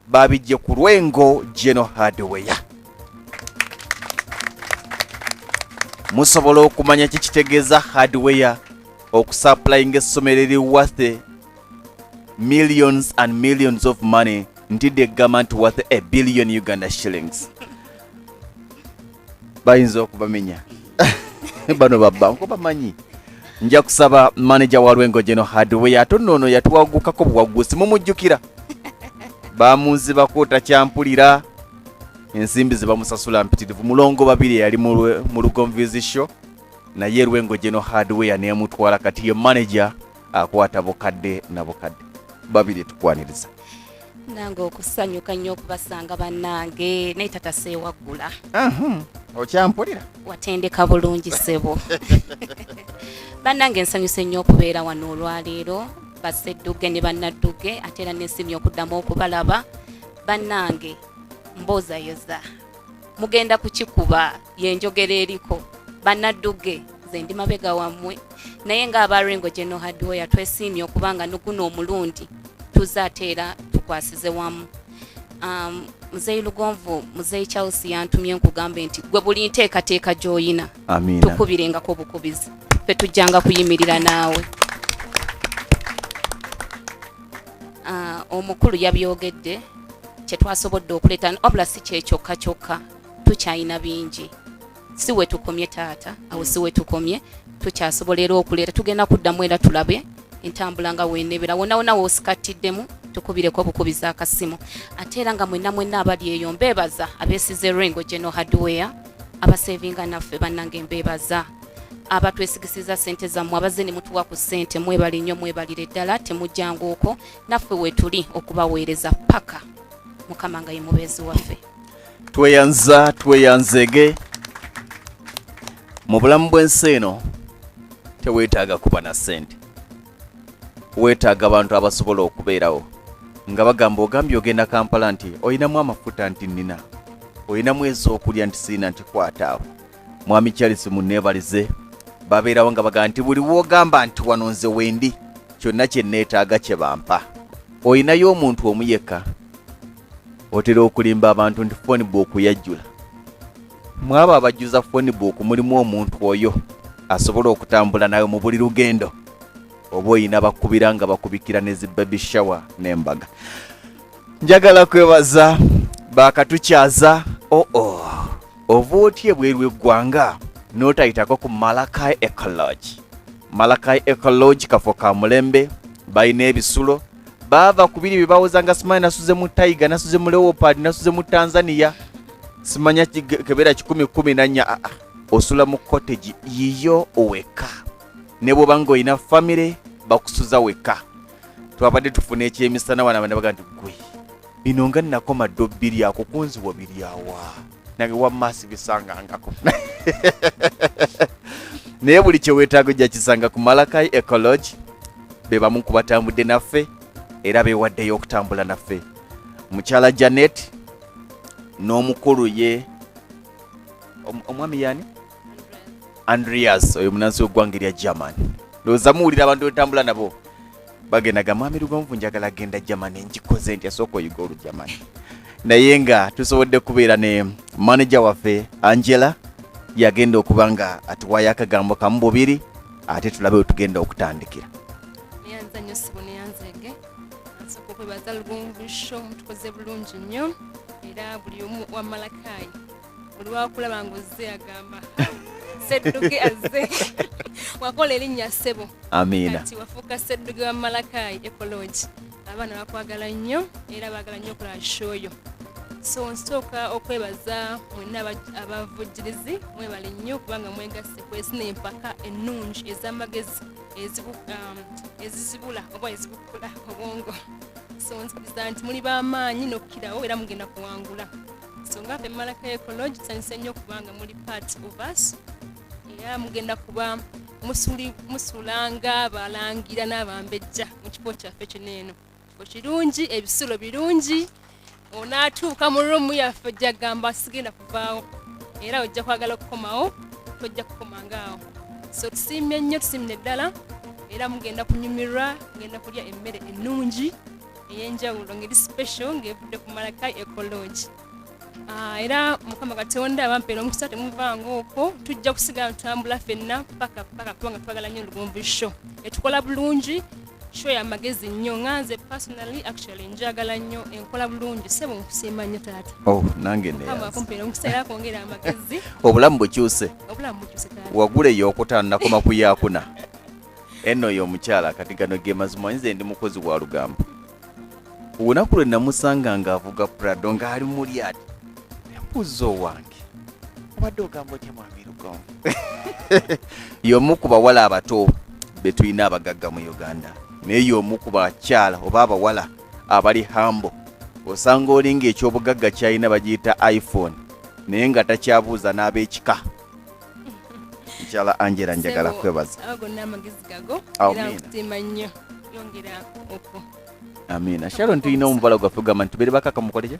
babijje ku Lwengo General Hardware. Musobola okumanya kikitegeeza hardware okusupplyinga essomero eri worth millions and millions of money. Ntidde egamba nti worth a billion Uganda shillings. Bayinza okubamenya bano babbanko bamanyi. Nja kusaba manager wa Lwengo General Hardware, ate nno ono yatuwagukako buwagusi, mumujjukira, bamunzibako takyampulira, ensimbi ze bamusasula mpitirivu. Mulongo babiri yali mu Lugonvizi Show, naye Lwengo General Hardware nemutwala. Kati ye manager akwata bukadde na bukadde. Babiri, tukwaniriza.
Nange okusanyuka nnyo okubasanga bannange, naye tata seewaggula.
Okyampulira?
Watendeka bulungi ssebo. Bannange, nsanyuse nnyo okubeera wano olwaleero, bassedduge ne bannadduge, ate era nesimye okuddamu okubalaba. Bannange, mboozayoza, mugenda kukikuba, yenjogera eriko. Bannadduge, nze ndi mabega wammwe, naye ng'aba Lwengo General Hardware twesiimye okubanga nuguno omulundi tuze ate era tukwasize wamu. Muzeeyi Lugonvu, Muzeeyi Charles yantumye nkugambe nti gwe buli nteekateeka gy'oyina,
Amiina.
tukubirengako obukubizi, ffe tujjanga kuyimirira naawe. Omukulu yabyogedde kye twasobodde okuleeta, wabula si kyekyokka kyokka, tukyalina bingi. Si we tukomye taata, awo si we tukomye, tukyasobola era okuleeta. Tugenda kuddamu era tulabe entambula nga wenebera wonna wonna woosikattiddemu, tukubireko obukubiza akasimu. Ate era nga mwenna mwenna abali eyo, mbeebaza abeesize Lwengo General Hardware, abasevinga naffe. Bannange, mbeebaza abatwesigisiza sente zammwe, abazze ne mutuwa ku ssente. Mwebale nnyo, mwebalire ddala, temujjanga okwo, naffe weetuli okubaweereza paka Mukama nga ye mubeezi waffe.
Tweyanza, tweyanzege. Mu bulamu bw'ensi eno teweetaaga kuba na ssente, weetaaga abantu abasobola okubeerawo nga bagamba, ogambye ogenda Kampala, nti olinamu amafuta, nti nnina, olinamu ez'okulya, nti siina, nti kwata awo. Mwami Charles munneebalize, babeerawo nga bagamba nti buli woogamba nti wano nze wendi, kyonna kye neetaaga kye bampa. Olinayo omuntu omu yekka otera okulimba abantu nti phone book yajjula. Mwabo abajjuza phone book mulimu omuntu oyo asobola okutambula nawe mu buli lugendo, oba oyina bakubira nga bakubikira ne zi baby shower n'embaga. Njagala kwebaza bakatukyaza. Oo oh, ova otya ebweru eggwanga n'otayitako ku Malakai Eco Lodge? Malakai Eco Lodge kafo ka mulembe, balina ebisulo, Baava ku biri bye bawoza nga simanyi nasuze mu Tiger, nasuze mu Leopard, nasuze mu Tanzania, simanya kebera 114. Aa, osula mu cottage yiyo weka, ne bw'oba ng'olina famire bakusuza weka. Twabadde tufuna ekyemisana wano, abantu baga nti gwe bino nga nakoma ddo bbiri ako kunziwa biri awa nange wamma sibisangangako. Naye buli kyeweetaaga ojja kisanga ku Malakai Eco Lodge. Be bamu ku batambudde naffe era beewaddeyo okutambula naffe, mukyala Janet n'omukulu ye omwami yani Andreas, oyo munansi w'eggwanga erya German. Ndowooza muwulira abantu betambula nabo bagenda ga mwami Lugonvu, njagala genda Germany, nkikoze nti asooka oyiga Olugermany. Naye nga tusobodde kubeera ne manager waffe Angela, yagenda okuba nga atuwayo akagambo kamu bubiri, ate tulabe we tugenda okutandikira.
Neyanza nnyo ssebo, neyanzege. Nsooka okwebaza Lugonvu Show, mutukoze bulungi nnyo, era buli omu wa Malakayi buli wakulaba ng'ozze agamba, "Sedduge azze." Wakola erinnya, ssebo.
Amiina.
Kati wafuuka Sedduge wa Malakayi Eco Lodge. Abaana bakwagala nnyo era baagala nnyo okulaba show yo. So nsooka okwebaza mwenna abavujjirizi, mwebale nnyo kubanga mwegasse kwezina empaka ennungi ez'amagezi ezizibula oba ezibukula obwongo. So nzikiriza nti muli b'amaanyi n'okukirawo era mugenda kuwangula. So nga ffe Malaka Eco Lodge tusanyuse nnyo kubanga muli part of us, era mugenda kuba musulanga balangira n'abambejja mu kifo kyaffe kino. Eno kifo kirungi, ebisulo birungi. Onaatuuka mu room yaffe ojja kugamba sigenda kuvaawo, era ojja kwagala okukomawo, tojja kukomangaawo. So tusiimye nnyo, tusiimire ddala, era mugenda kunyumirwa, mugenda kulya emmere ennungi ey'enjawulo ngeri special ng'evudde ku Malakai Eco Lodge. Ah, era Mukama Katonda abampeera omukisa, temuvanga okwo, tujja kusigala tutambula ffenna paka paka, kubanga twagala nnyo Lugonvu Show, etukola bulungi, show y'amagezi nnyo. Nga nze personally, actually njagala nnyo, enkola bulungi. Sebo, nkusiima nnyo taata.
Oh, nange
Mukama
neyanza.
akumpeera omukisa era akwongera amagezi.
Obulamu bukyuse.
Obulamu bukyuse taata.
Wagula eyokutaano, nakoma ku yakuna. Eno oyo omukyala kati gano ge mazima, nze ndi mukozi wa lugambo. Olunaku lwe namusanga ng'avuga Prado ng'ali muli ati embuuza owange, obadde ogamba otya mwami Lugonvu? Y'omu ku bawala abato be tulina abagagga mu Uganda, naye y'omu ku bakyala oba abawala abali humble. Osanga oli ng'ekyobugagga kyalina bagiyita iPhone, naye nga takyabuuza n'ab'ekika. Mukyala Angela, njagala
Ssebo,
kwebaza.
Ago gonna amagezi gago era
Amiina.
nkusiima nnyo, yongera okwo.
Amiina. Sharon, tulina omubala gwaffe gamba nti tubeere bakakamu. Koleki,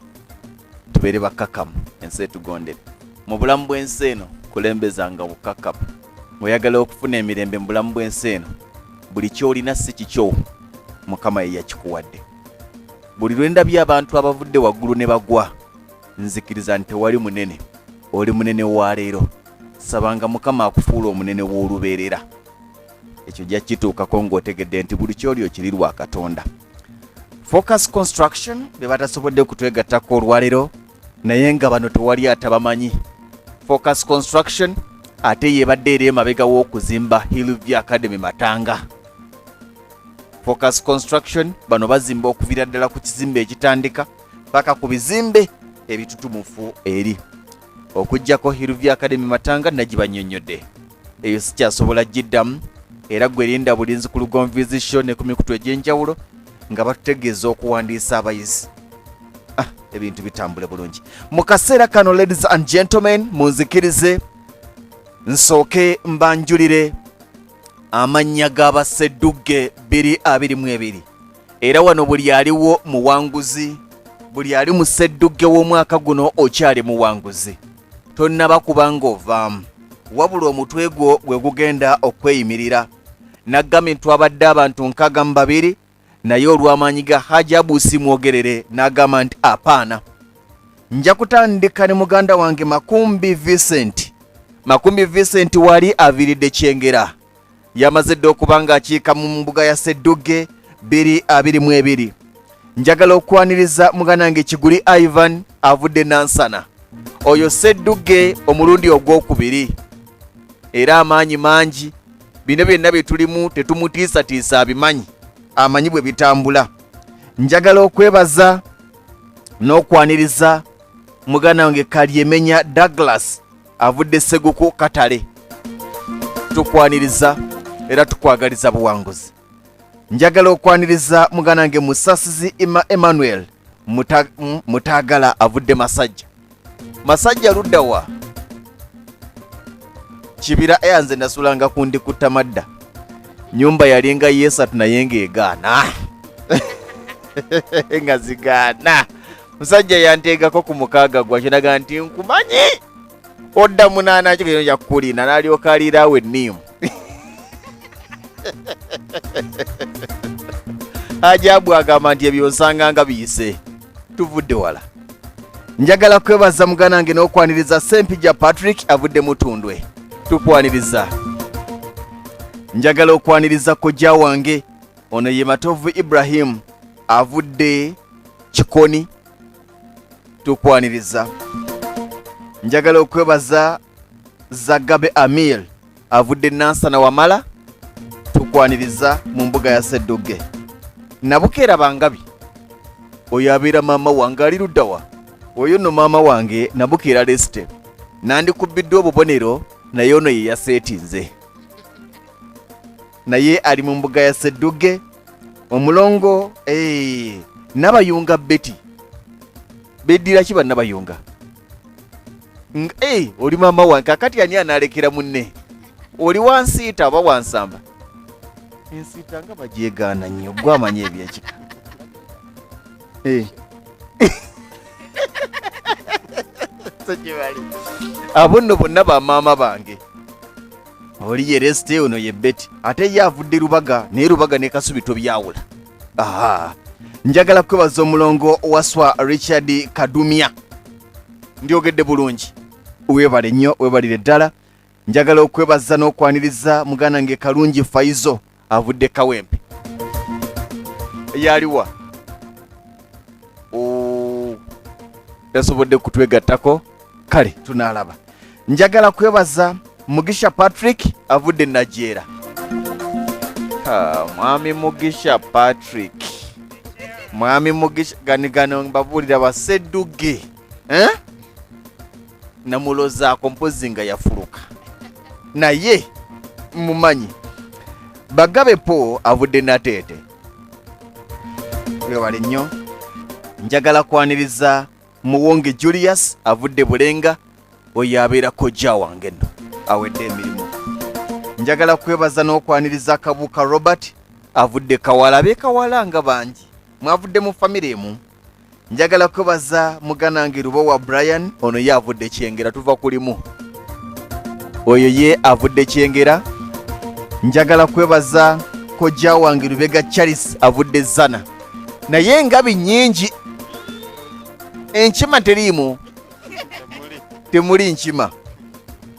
tubeere bakakamu, ensi etugondere. Mu bulamu bw'ensi eno kulembezanga bukakamu. Oyagala okufuna emirembe mu bulamu bw'ensi eno, buli kyolina si kikyo, Mukama ye yakikuwadde. Buli lwe ndabye abantu abavudde waggulu ne bagwa, nzikiriza nti tewali munene. Oli munene wa leero, sabanga Mukama akufuula omunene w'olubeerera. Ekyo ojja kituukako ng'otegedde nti buli kyoli okiri lwa Katonda. Focus Construction be batasobodde kutwegattako olwaleero, naye nga bano tewali atabamanyi. Focus Construction ate yebadde era emabega w'okuzimba Hillview Academy Matanga. Focus Construction bano bazimba okuviira ddala ku kizimbe ekitandika paka ku bizimbe ebitutumufu eri okuggyako Hillview Academy Matanga nagibanyonnyodde, eyo sikyasobola giddamu. Era gwe linda bulinzi ku Lugonvizi Show ne ku mikutu egy'enjawulo nga batutegeeza okuwandiisa abayizi. Ah, ebintu bitambule bulungi mu kaseera kano. Ladies and gentlemen, munzikirize nsooke mbanjulire amannya g'abaseddugge 2022. Era wano buli aliwo muwanguzi, buli ali mu sseddugge w'omwaka guno okyali muwanguzi, tonnaba kubanga ovaamu, wabula omutwe gwo gwe gugenda okweyimirira. Naggambye nti twabadde abantu 62, naye olw'amaanyi ga Haji Abusi Mwogerere n'agamba nti apaana. Nja kutandika ne muganda wange Makumbi Vincent. Makumbi Vincent wali aviiridde Kyengera, yamaze dde okuba ng'akiika mu mbuga ya Seddugge 2022. Njagala okwaniriza muganda wange Kiguli Ivan, avudde Nansana, oyo Seddugge omulundi ogwokubiri, era amaanyi mangi. Bino byonna bye tulimu tetumutiisatiisa, abimanyi, amanyi bwe bitambula. Njagala okwebaza n'okwaniriza muganda wange Kalyemenya Douglas avudde Seguku Katale, tukwaniriza era tukwagaliza buwanguzi. Njagala okwaniriza muganda wange Musasizi Emmanuel Mutagala avudde Masajja. Masajja luddawa? Kibira. Eya, nze nasulanga ku ndi kutamadda, nyumba yalinga yesatu naye ng'egaana nga zigaana. Musajja yanteegako ku mukaaga gwakyo naga nti nkumanyi odda munaana kyo kino kyakukulinda, n'alyoka aliiraawo enniimu. Ajabu agamba nti ebyo nsanga nga biyise, tuvudde wala. Njagala kwebaza muganda wange n'okwaniriza Sempija Patrick avudde Mutundwe, tukwaniriza. Njagala okwaniriza kojja wange, ono ye Matovu Ibrahim avudde Kikoni, tukwaniriza. Njagala okwebaza Zagabe Amir avudde Nansana Wamala, tukwaniriza mu mbuga ya Seddugge. Nabukeera Bangabi, oyo abeera maama wange, ali luddawa? Oyo nno maama wange Nabukeera Leste, nandikubbiddwa obubonero naye ono ye yaseetinze, naye ali mu mbuga ya Seddugge. Omulongo Nabayunga Betty, beddira ki bannabayunga? Oli maama wange. Kakati ani anaalekera munne? Oli wansiita oba wansamba? Ensiita nga bagyegaana nnyo, gwe amanyi ebyekika. Sekibali. Abo nno bonna bamaama bange. Oli ye Resite, ono ye Betty, ate ye avudde Lubaga, naye Lubaga ne Kasubi tobyawula. Aha, njagala kwebaza omulongo Waswa Richard Kadumya, ndyogedde bulungi, weebale nnyo, weebalire ddala. Njagala okwebaza n'okwaniriza muganda nge Kalungi Faizo avudde Kawempe, yaliwa? Tasobodde kutwegattako, kale tunaalaba. Njagala kwebaza Mugisha Patrick avudde Najeera. Mwami Mugisha Patrick, mwami Mugisha ganigano mbabuulira basedduge, eh? Namulozaako mpozi nga yafuluka naye mumanyi. Bagabe Po avudde Nateete, webale nnyo. Njagala kwaniriza Muwonge Julius avudde Bulenga, oyo abeera kojja wange nno awedde emirimu. Njagala kwebaza n'okwaniriza Kabuuka Robert avudde Kawala, ab'e Kawala nga bangi mwavudde mu famire emu. Njagala kwebaza muganange Lubowa Brian, ono ye avudde Kyengera, tuva kulimu, oyo ye avudde Kyengera. Njagala kwebaza kojja wange Lubega Charles avudde Zana, naye engabi nnyingi, enkima teriimu, temuli nkima.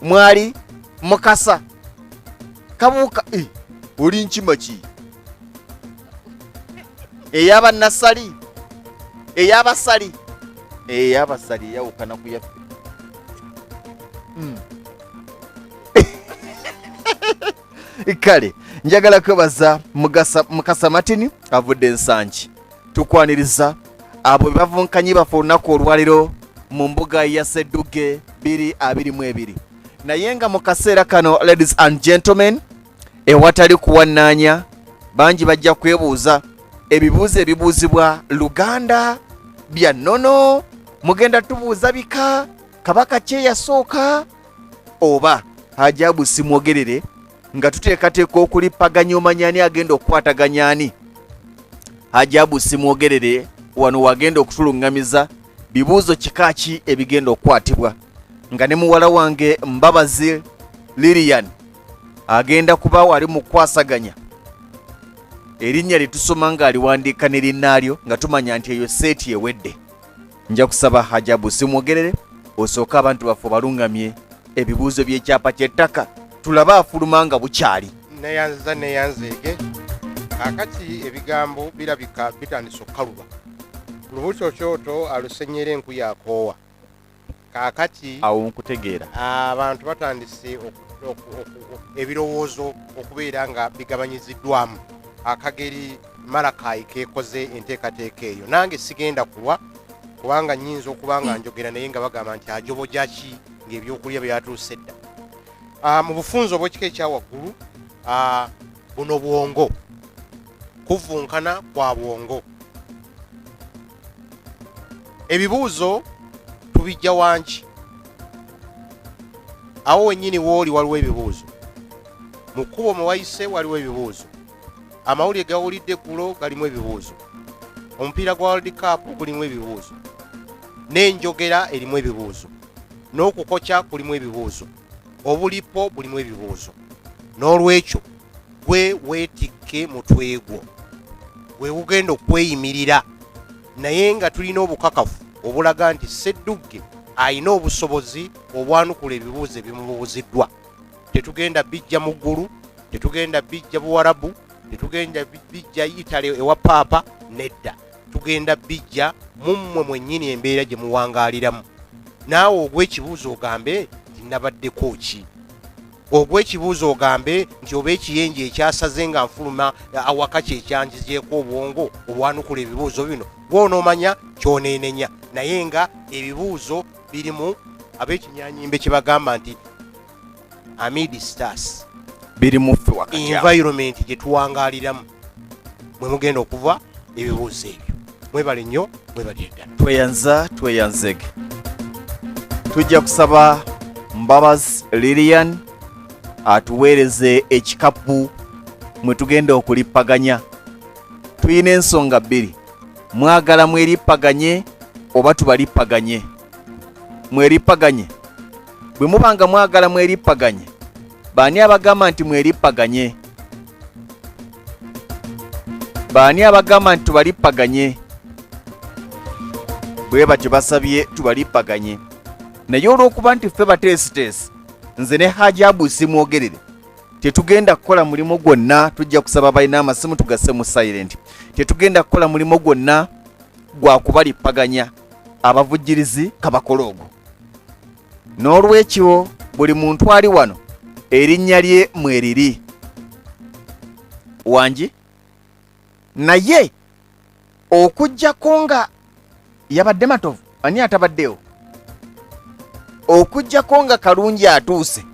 Mwali Mukasa Kabuuka, oli nkima ki? Ey'abannasali, ey'abasali, ey'abasali eyawukana ku yaffe. Kale njagala kwebaza Mukasa Martin avudde Nsangi, tukwaniriza. Abo bebavunkanyi baffe olunaku olwaliro mu mbuga ya Sedduge 2022. Naye nga mu kaseera kano, ladies and gentlemen, ewatali kuwannaanya, bangi bajja kwebuuza ebibuuzo ebibuuzibwa Luganda bya nnono. Mugenda tubuuza bika, kabaka ki eyasooka oba Hajabu Simwogerere, nga tuteekateeka okulippaganya omanya ani agenda okukwataganya ani. Hajabu Simwogerere wano wagenda okutuluŋŋamiza bibuuzo kika ki ebigenda okukwatibwa, nga ne muwala wange Mbabazi Lilian agenda kubaawo ali mu kukwasaganya erinnya lye tusoma ng'aliwandiika ne linnaalyo, nga tumanya nti eyo seeti ewedde. Nja kusaba Hajabu Simwogerere osooke abantu baffe obaluŋŋamye ebibuuzo by'ekyapa ky'ettaka, tulabe afuluma nga bukyali.
Neyanziza, neyanzeege. Kakati ebigambo birabika bitandise okukaluba. Lubuto kyoto alusenyera enku yakoowa. Kakati
awo nkutegeera.
Abantu batandise ebirowoozo okubeera nga bigabanyiziddwamu akageri. Malakayi kekoze enteekateeka eyo. Nange sigenda kulwa kubanga nnyinza okuba nga njogera naye nga bagamba nti ajoboja ki ng'ebyokulya byatuuse dda. Mu bufunze obw'ekika ekya waggulu, buno bwongo, kuvunkana kwa bwongo. Ebibuuzo tubijja wangi, awo wennyini wooli waliwo ebibuuzo, mu kkubo mwe wayise waliwo ebibuuzo, amawulire gawulidde eggulo galimu ebibuuzo, omupiira gwa World Cup gulimu ebibuuzo, n'enjogera erimu ebibuuzo, n'okukokya kulimu ebibuuzo, obulipo bulimu ebibuuzo. N'olwekyo gwe weetikke mutwe gwo, gwe gugenda okweyimirira, naye nga tulina obukakafu obulaga nti Sseddugge alina obusobozi obwanukula ebibuuzo ebimubuuziddwa. Tetugenda bijja mu ggulu, tetugenda bijja Buwarabu, tetugenda bijja Italy ewa Paapa, nedda, tugenda bijja mu mmwe mwennyini embeera gye muwangaaliramu. Naawe ogwa ekibuuzo ogambe nti nabaddeko ki? Ogwa ekibuuzo ogambe nti oba ekiyenje ekyasaze nga nfuluma awaka kye kyanjigyeko obwongo obwanukula ebibuuzo bino, gw'onoomanya ky'oneenenya. Naye nga ebibuuzo birimu ab'ekinyanyimbe kye bagamba nti amid stars
biri mu ffe wakati awo.
Environment gye tuwangaaliramu mwe mugenda okuva ebibuuzo ebyo. Mwebale nnyo, mwebalire ddala.
Tweyanza, tweyanzege. Tujja kusaba Mbabazi Lilian atuweereze ekikapu mwe tugenda okulippaganya. Tulina ensonga bbiri, mwagala mwerippaganye oba tubalippaganye? Mwerippaganye. Bwe muba nga mwagala mwerippaganye, baani abagamba nti mwerippaganye? Baani abagamba nti tubalippaganye? Bwe batyo basabye tubalippaganye, naye olw'okuba nti ffe bateesiteesi, nze ne Haji Abu simwogerere, tetugenda kukola mulimu gwonna. Tujja kusaba balina amasimu tugasse mu silent. Tetugenda kukola mulimu gwonna gwa kubalippaganya, abavujjirizi kabakole ogwo. N'olwekyo buli muntu ali wano erinnya lye mweriri wangi, naye okuggyako nga yabadde Matovu, ani atabaddewo? Okuggyako nga Kalungi atuuse,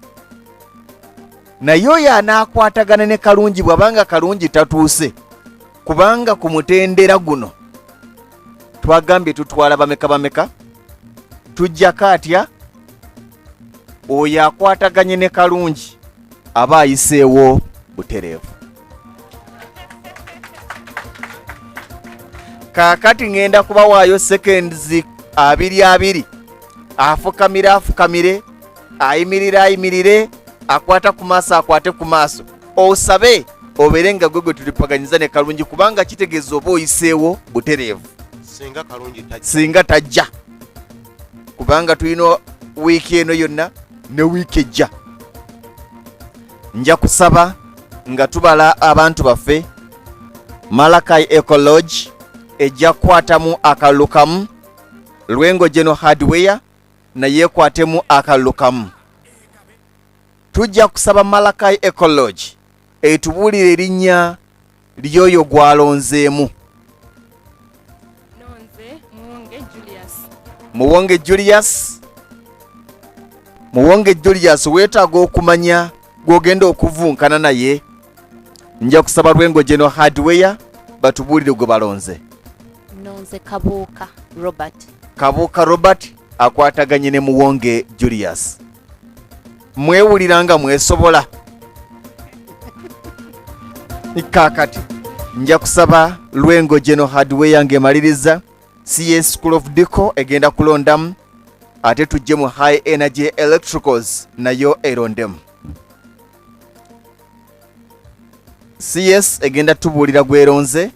naye oyo anaakwatagana ne Kalungi bw'abanga Kalungi tatuuse, kubanga ku mutendera guno twagambye tutwala bameka bameka, tujjako atya oyo akwataganye ne Kalungi aba ayiseewo butereevu. Kaakati ŋŋenda kubawaayo seconds abiri abiri, afukamire afukamire, ayimirire ayimirire, akwata ku maaso akwate ku maaso, osabe obeere nga gwe gwe tulipaganyiza ne Kalungi, kubanga kitegeeza oba oyiseewo butereevu.
Singa Kalungi tajja.
Singa tajja, kubanga tulina wiiki eno yonna ne wiiki ejja. Nja kusaba nga tubala abantu baffe. Malakai Ecolodge ejja kukwatamu akalulu kamu, Lwengo General Hardware naye ekwatemu akalulu kamu. Tujja kusaba Malakai Ecolodge etubuulire erinnya ly'oyo gw'alonzeemu.
Nonze Muwonge Julius.
Muwonge Julius, Muwonge Julius, weetaaga okumanya gw'ogenda okuvunkana naye. Nja kusaba Lwengo General Hardware batubuulire gwe balonze.
Nonze Kabuuka Robert.
Kabuuka Robert akwataganye ne Muwonge Julius. Mwewulira nga mwesobola? Kaakati nja kusaba Lwengo General Hardware ng'emaliriza, CS School of Deco egenda kulondamu, ate tujje mu High Energy Electricals nayo erondemu. CS egenda tubuulira gweronze.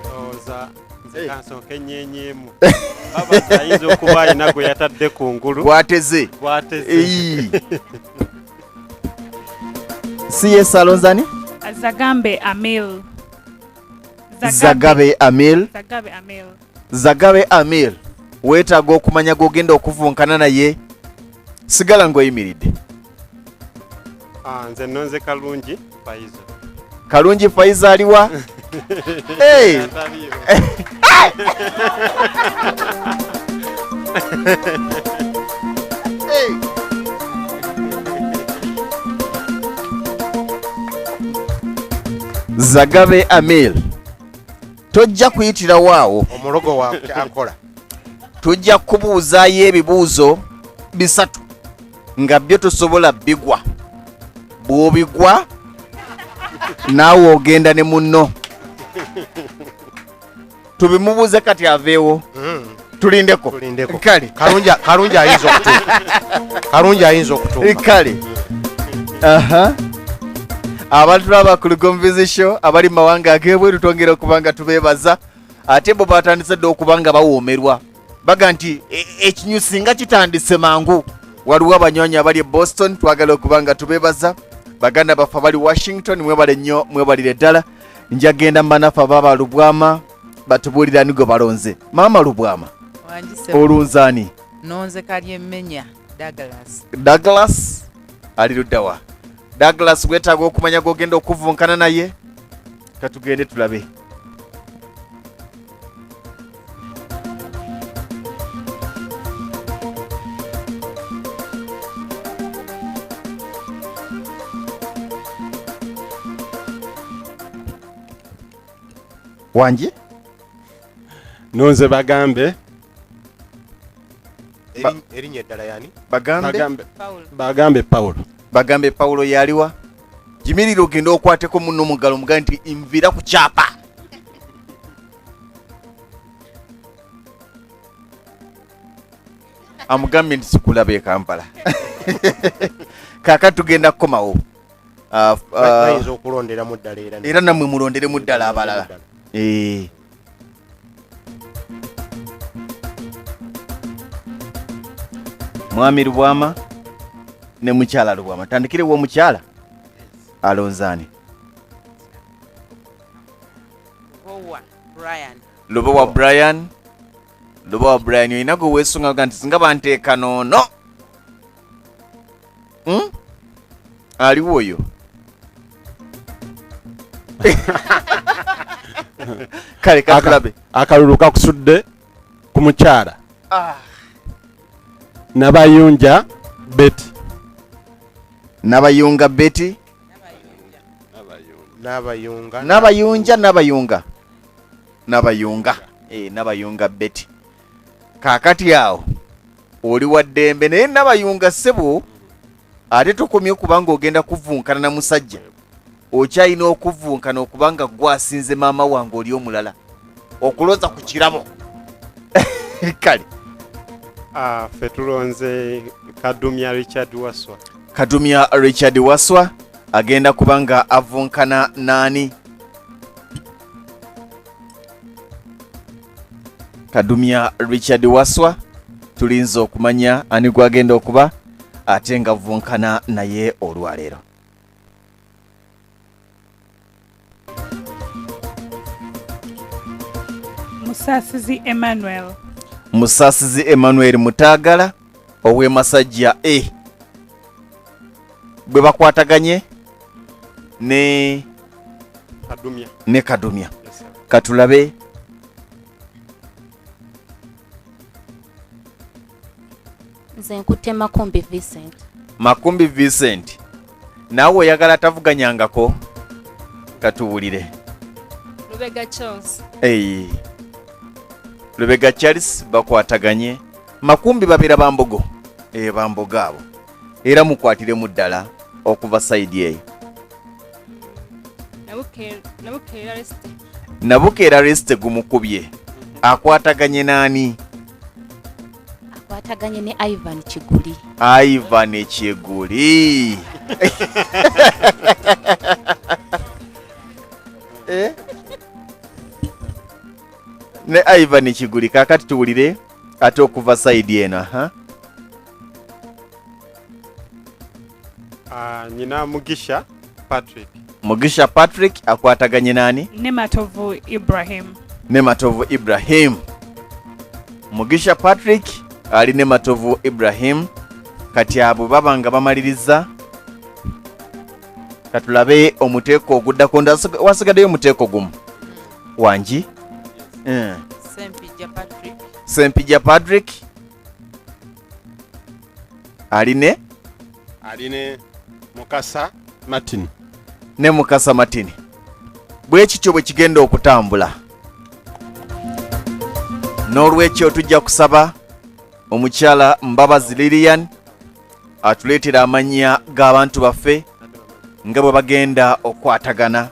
Ndowooza nze kansooke nnyenyeemu. Baba ayinza okuba alina gwe yatadde ku ngulu.
Gwateze.
Gwateze.
Eyi. CS alonzani?
Zagambe Amil.
Zagabe Amil.
Zagabe Amil.
Zagabe Amil, weetaaga okumanya gw'ogenda okuvunkana naye. Sigala ng'oyimiridde.
Ah, nze nonze Kalungi Faiza.
Kalungi Faiza aliwa? Hey! Hey! Zagabe Amil, tojja kuyitirawo awo.
Omulogo wa akola.
Tujja kubuuzaayo ebibuuzo bisatu nga byo tosobola bigwa. Bw'obigwa naawe ogenda ne munno. Tubimubuuze kati aveewo. Tulindeko.
Tulindeko.
Kale.
Kalungi ayinza okutuuka. Kalungi ayinza okutuuka.
Kale. Aha. Abantu ku Lugonvuzi Show abali mu mawanga ag'ebweru twongera okuba nga tubeebaza, ate bo batandise dda okuba nga bawoomerwa. Baga nti ekinyu singa kitandise mangu. Waliwo abanywanyi abali e Boston, twagala okuba nga tubeebaza. Baganda baffe abali Washington, mwebale nnyo, mwebalire ddala. Njagenda mbanaffe abaaba Lubwama batubuulira ani gwe balonze. Maama Lubwama, olunze ani?
Nonze Kalyemmenya Douglas.
Douglas ali ludda wa? Douglas weetaaga okumanya gw'ogenda okuvunkana naye. Katugende tulabe. Wangi?
Nonze Bagambe.
Erinnya eddala yani?
Bagambe?
Bagambe Paulo.
Bagambe Paulo yaliwa? Jimirira ogende okwateko munno mu ngalo omugambe nti nvira ku kyapa. Amugambye nti sikulaba e Kampala. Kaakati tugenda kukomawo.
Bayinza okulonderamu ddala era
era nammwe mulonderemu ddala abalala. Mwami Lubwama ne mukyala Lubwama. Tandikire wo mukyala. Alonzaani.
Lubowa Brian.
Lubowa Brian. Lubowa Brian olina gwe weesunga nti singa banteeka noono. Aliwo oyo. Kale katulabe.
Akalulu kakusudde ku mukyala. Nabayunja Betty.
Nabayunga Betty.
Nabayunga.
Nabayunja, Nabayunga. Nabayunga. Nabayunga Betty. Kaakati awo oli wa ddembe naye Nabayunga ssebo ate tokomye okuba ng'ogenda kuvunkana na musajja. Okyalina okuvunkana okuba nga ggwe asinze maama wange oli omulala. Okuloza ku kirabo. Kale.
Ffe tulonze Kadumya Richard Waswa.
Kadumya Richard Waswa agenda kuba nga avunkana naani? Kadumya Richard Waswa tulinze okumanya ani gwagenda okuba ate nga avunkana naye olwaleero.
Musasizi Emmanuel.
Musasizi Emmanuel Mutaagala ow'e Masajja A. Bwe bakwataganye ne
Kadumya.
Ne Kadumya.
Yes, sir.
Katulabe.
Nze nkutte Makumbi Vincent.
Makumbi Vincent. Naawe oyagala tavuganyangako? Katuwulire.
Lubega Charles.
Lubega Charles bakwataganye. Makumbi babeera bambogo. Bambogo abo. Era mukwatiremu ddala okuva side eyo.
Nabukeera Reste.
Nabukeera Reste gumukubye. Akwataganye n'ani?
Akwataganye ne Ivan Kiguli.
Ivan Kiguli. Ne Ivan Kiguli kaakati tuwulire ate okuva side eno. Aha.
Nyina Mugisha Patrick.
Mugisha Patrick akwataganye nani?
Ne Matovu Ibrahim.
Ne Matovu Ibrahim. Mugisha Patrick ali ne Matovu Ibrahim. Kati abo baba nga bamaliriza, katulabe omuteeko oguddako. Wasigaddeyo omuteeko gumu wangi.
Sempijja Patrick.
Sempijja Patrick aline
Aline Mukasa Martin.
Ne Mukasa Martin. Bwe kityo bwe kigenda okutambula. N'olwekyo tujja kusaba omukyala Mbabazi Lilian atuleetera amannya g'abantu baffe nga bwe bagenda okukwatagana,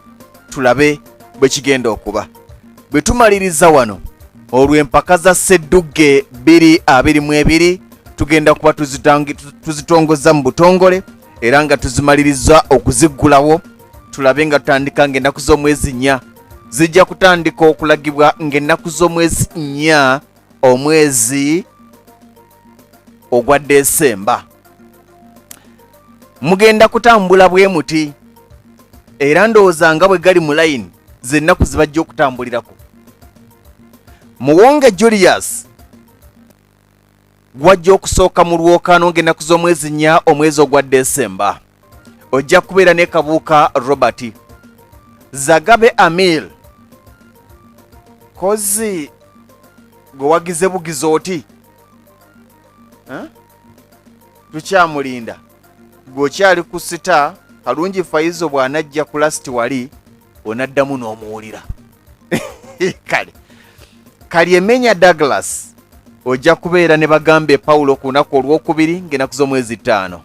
tulabe bwe kigenda okuba. Bwe tumaliriza wano olwo empaka za Sseddugge 2022 tugenda kuba tuzitongoza mu butongole era nga tuzimaliriza okuziggulawo, tulabe nga tutandika ng'ennaku z'omwezi 4. Zijja kutandika okulagibwa ng'ennaku z'omwezi 4 omwezi ogwa Desemba. Mugenda kutambula bwe muti, era ndowooza nga bwe gali mu layini z'ennaku zibajja okutambulirako. Muwonge Julius gwajja okusooka mu lwokaano ng'ennaku z'omwezi 4 omwezi ogwa Desemba. Ojja kubeera ne Kabuuka Robert. Zagabe Amil kozi gwe wagize bugize oti, Tukyamulinda, gwe okyali ku sita. Kalungi Faizo bw'anajja ku lasiti wali onaddamu n'omuwulira. Kale Kalyemenya Douglas ojja kubeera ne Bagambe Paulo ku lunaku olwokubiri ng'ennaku z'omwezi 5.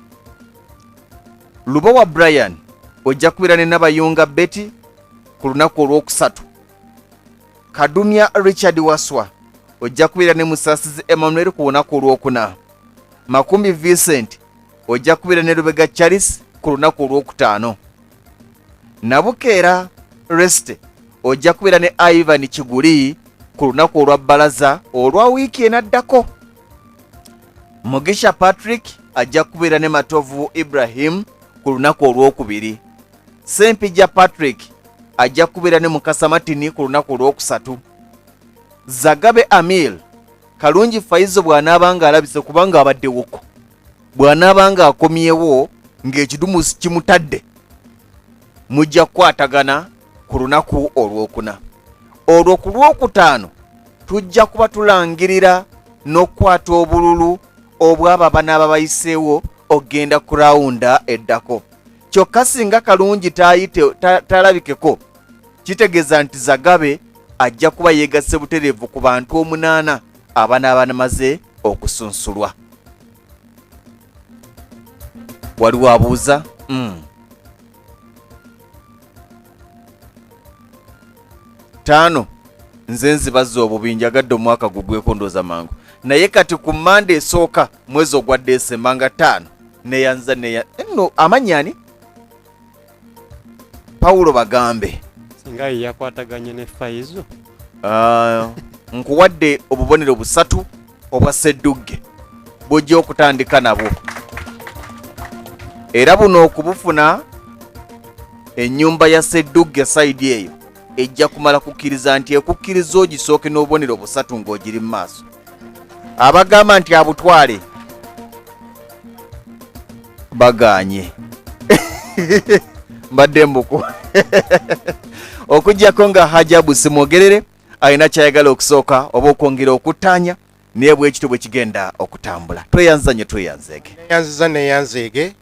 Lubowa Brian ojja kubeera ne Nabayunga Betty ku lunaku olwokusatu. Kadumya Richard Waswa ojja kubeera ne Musasizi Emmanuel ku lunaku olwokuna. Makumbi Vincent ojja kubeera ne Lubega Charles ku lunaku olwokutaano. Nabukeera Reste ojja kubeera ne Ivan Kiguli ku lunaku olwa bbalaza olwa wiiki enaddako. Mugisha Patrick ajja kubeera ne Matovu Ibrahim ku lunaku olwokubiri. Sempijja Patrick ajja kubeera ne Mukasa Martin ku lunaku olwokusatu. Zagabe Amil Kalungi Faizo bw'anaaba ng'alabise, kubanga abaddewoko, bw'anaaba ng'akomyewo ng'ekidumusi kimutadde, mujja kukwatagana ku lunaku olwokuna. Olwo ku lwokutaano tujja kuba tulangirira n'okukwata obululu obw'abo abanaaba bayiseewo okugenda ku rawunda eddako. Kyokka singa Kalungi talabikeko, kitegeeza nti Zagabe ajja kuba yeegasse butereevu ku bantu 8 abanaaba bamaze okusunsulwa. Waliwo abuuza? 5 nze nzibazza obubi, njagadde omwaka gugweko ndooza mangu, naye kati ku Mande esooka mwezi ogwa Desemba nga 5 neyanza neya nno amannya ani? Paulo Bagambe.
Singa ye yakwataganye ne Faizo.
Nkuwadde obubonero busatu obwa sseddugge bw'ojja okutandika nabwo, era buno okubufuna ennyumba ya sseddugge sayidi eyo ejja kumala kukkiriza nti ekukkiriza ogisooke n'obubonero busatu ng'ogiri mu maaso. Abagamba nti abutwale bagaanye. Mbadde mbuku okuggyako nga Hajabu Simwogerere alina kyayagala okusooka oba okwongera okuttaanya, naye bwekityo bwe kigenda okutambula. Tweyanza nnyo, tweyanzeege.
Neyanziza, neyanzeege.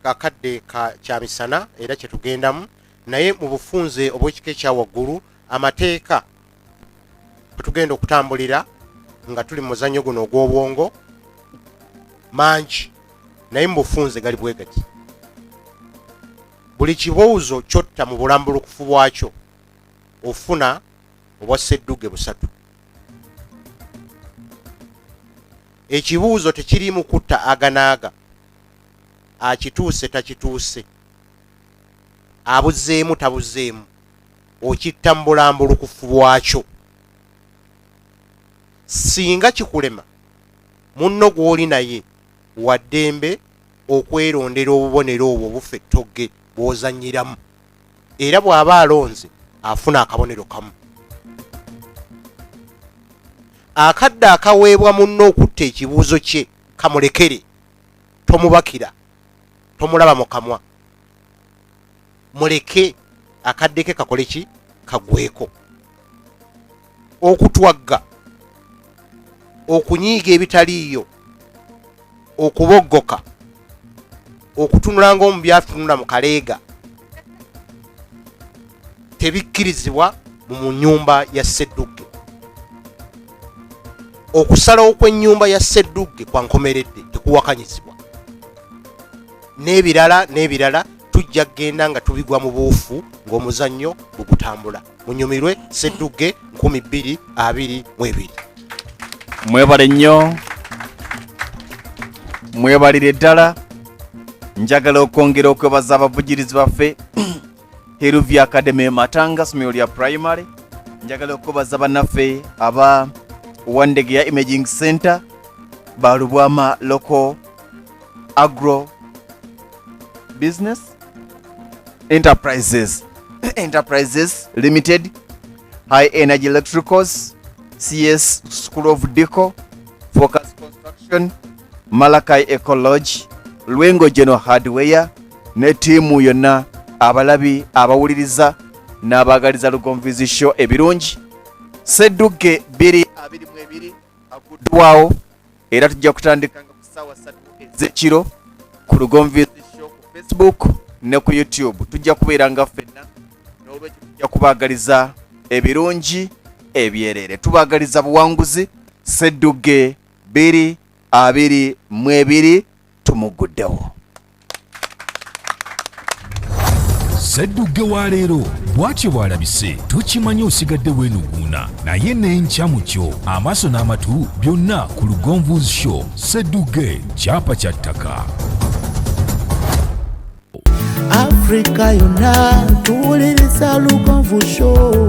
Akadde ka kyamisana era kyetugendamu, naye mu bufunze obw'ekika ekya waggulu amateeka kwe tugenda okutambulira nga tuli mu muzannyo guno ogw'obwongo mangi, naye mu bufunze gali bwe gati. Buli kibuuzo kyotta mu bulambulukufu bwakyo ofuna obwa ssedduge busatu. Ekibuuzo tekiriimu kutta aganaaga, akituuse takituuse, abuzeemu tabuzeemu, okitta mu bulambulukufu bwakyo. Singa kikulema, munno gw'oli naye wa ddembe okwerondera obubonero obwo obufa ettogge bw'ozannyiramu, era bw'aba alonze afuna akabonero kamu. Akadde akaweebwa munno okutta ekibuuzo kye kamulekere. Tomubakira, tomulaba mu kamwa, muleke akadde ke kakole ki, kagweko. Okutwagga, okunyiiga ebitaliiyo, okuboggoka, okutunula ng'omubyatunula mu kaleega, tebikkirizibwa mu nnyumba ya Sseddugge. Okusalawo kw'ennyumba ya Sseddugge kwa nkomeredde, tekuwakanyizibwa. N'ebirala n'ebirala tujja kugenda nga tubigwa mu buufu ng'omuzannyo bwe gutambula. Munyumirwe Sseddugge 2022.
Mwebale nnyo, mwebalire ddala. Njagala okwongera okwebaza abavujjirizi baffe, Hillview Academy Matanga, ssomero lya primary. Njagala okwebaza bannaffe aba Wandegeya Imaging Center, Balubwama Local Agro Business Enterprises Limited, High Energy Electricals, CS School of Deco, Focus Construction, Malachi Eco Lodge, Lwengo General Hardware ne ttiimu yonna. Abalabi, abawuliriza n'abaagaliza Lugonvu's Show ebirungi. Seddugge 2022 aguddwawo, era tujja kutandika nga ku ssaawa 3 ez'ekiro ku Lugonvu's Show ku Facebook ne ku YouTube. Tujja kubeera nga ffenna, n'olwekyo tujja kubaagaliza ebirungi ebyerere, tubaagaliza buwanguzi. Seddugge 2022 tumuguddewo.
Seddugge wa leero bw'atyo bw'alabise. Tukimanyi osigadde weenuguuna, naye n'enkya mu kyo amaaso n'amatu byonna ku Lugonvu's Show. Seddugge kyapa kya ttaka.
Afrika yonna tuwuliriza Lugonvu Show.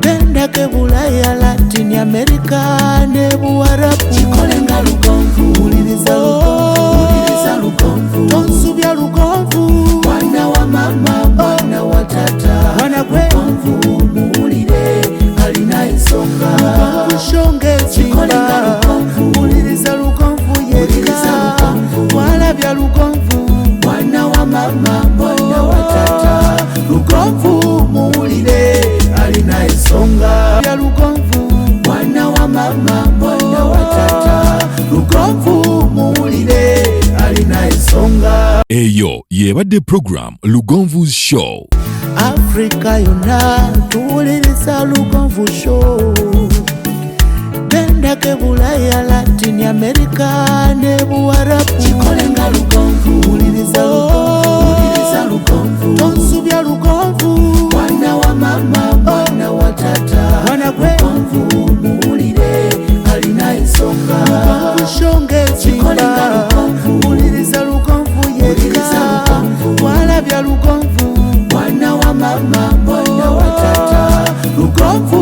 Gendako Bulaya, Latin America ne Buwarabu. Kikole nga Lugonvu, wuliriza Lugonvu, Lugonvu, tonsubya Lugonvu. Mwana wa mama, mwana wa tata, mwana gwe Lugonvu, muwulire alina ensonga. Lugonvu Show ng'ezimba, wuliriza Lugonvu yekka, walabya Lugonvu. Mwana wa mama, mwana wa tata, Lugonvu muwulire alina ensonga ya Lugonvu. Mwana wa mama, mwana wa tata, Lugonvu muwulire alina ensonga.
Eyo yebadde program Lugonvu's Show.
Afrika yonna tuwuliriza Lugonvu Show. Gendako Bulaya, Latin America ne Buwarabu. Kikole nga Lugonvu, wuliriza Lugonvu, Lugonvu, tonsubya Lugonvu. Mwana wa mama, mwana wa tata, mwana gwe Lugonvu, muwulire alina ensonga. Lugonvu Show ng'ezimba, wuliriza Lugonvu yekka, walabya Lugonvu. Mwana wa mama, mwana wa tata, Lugonvu.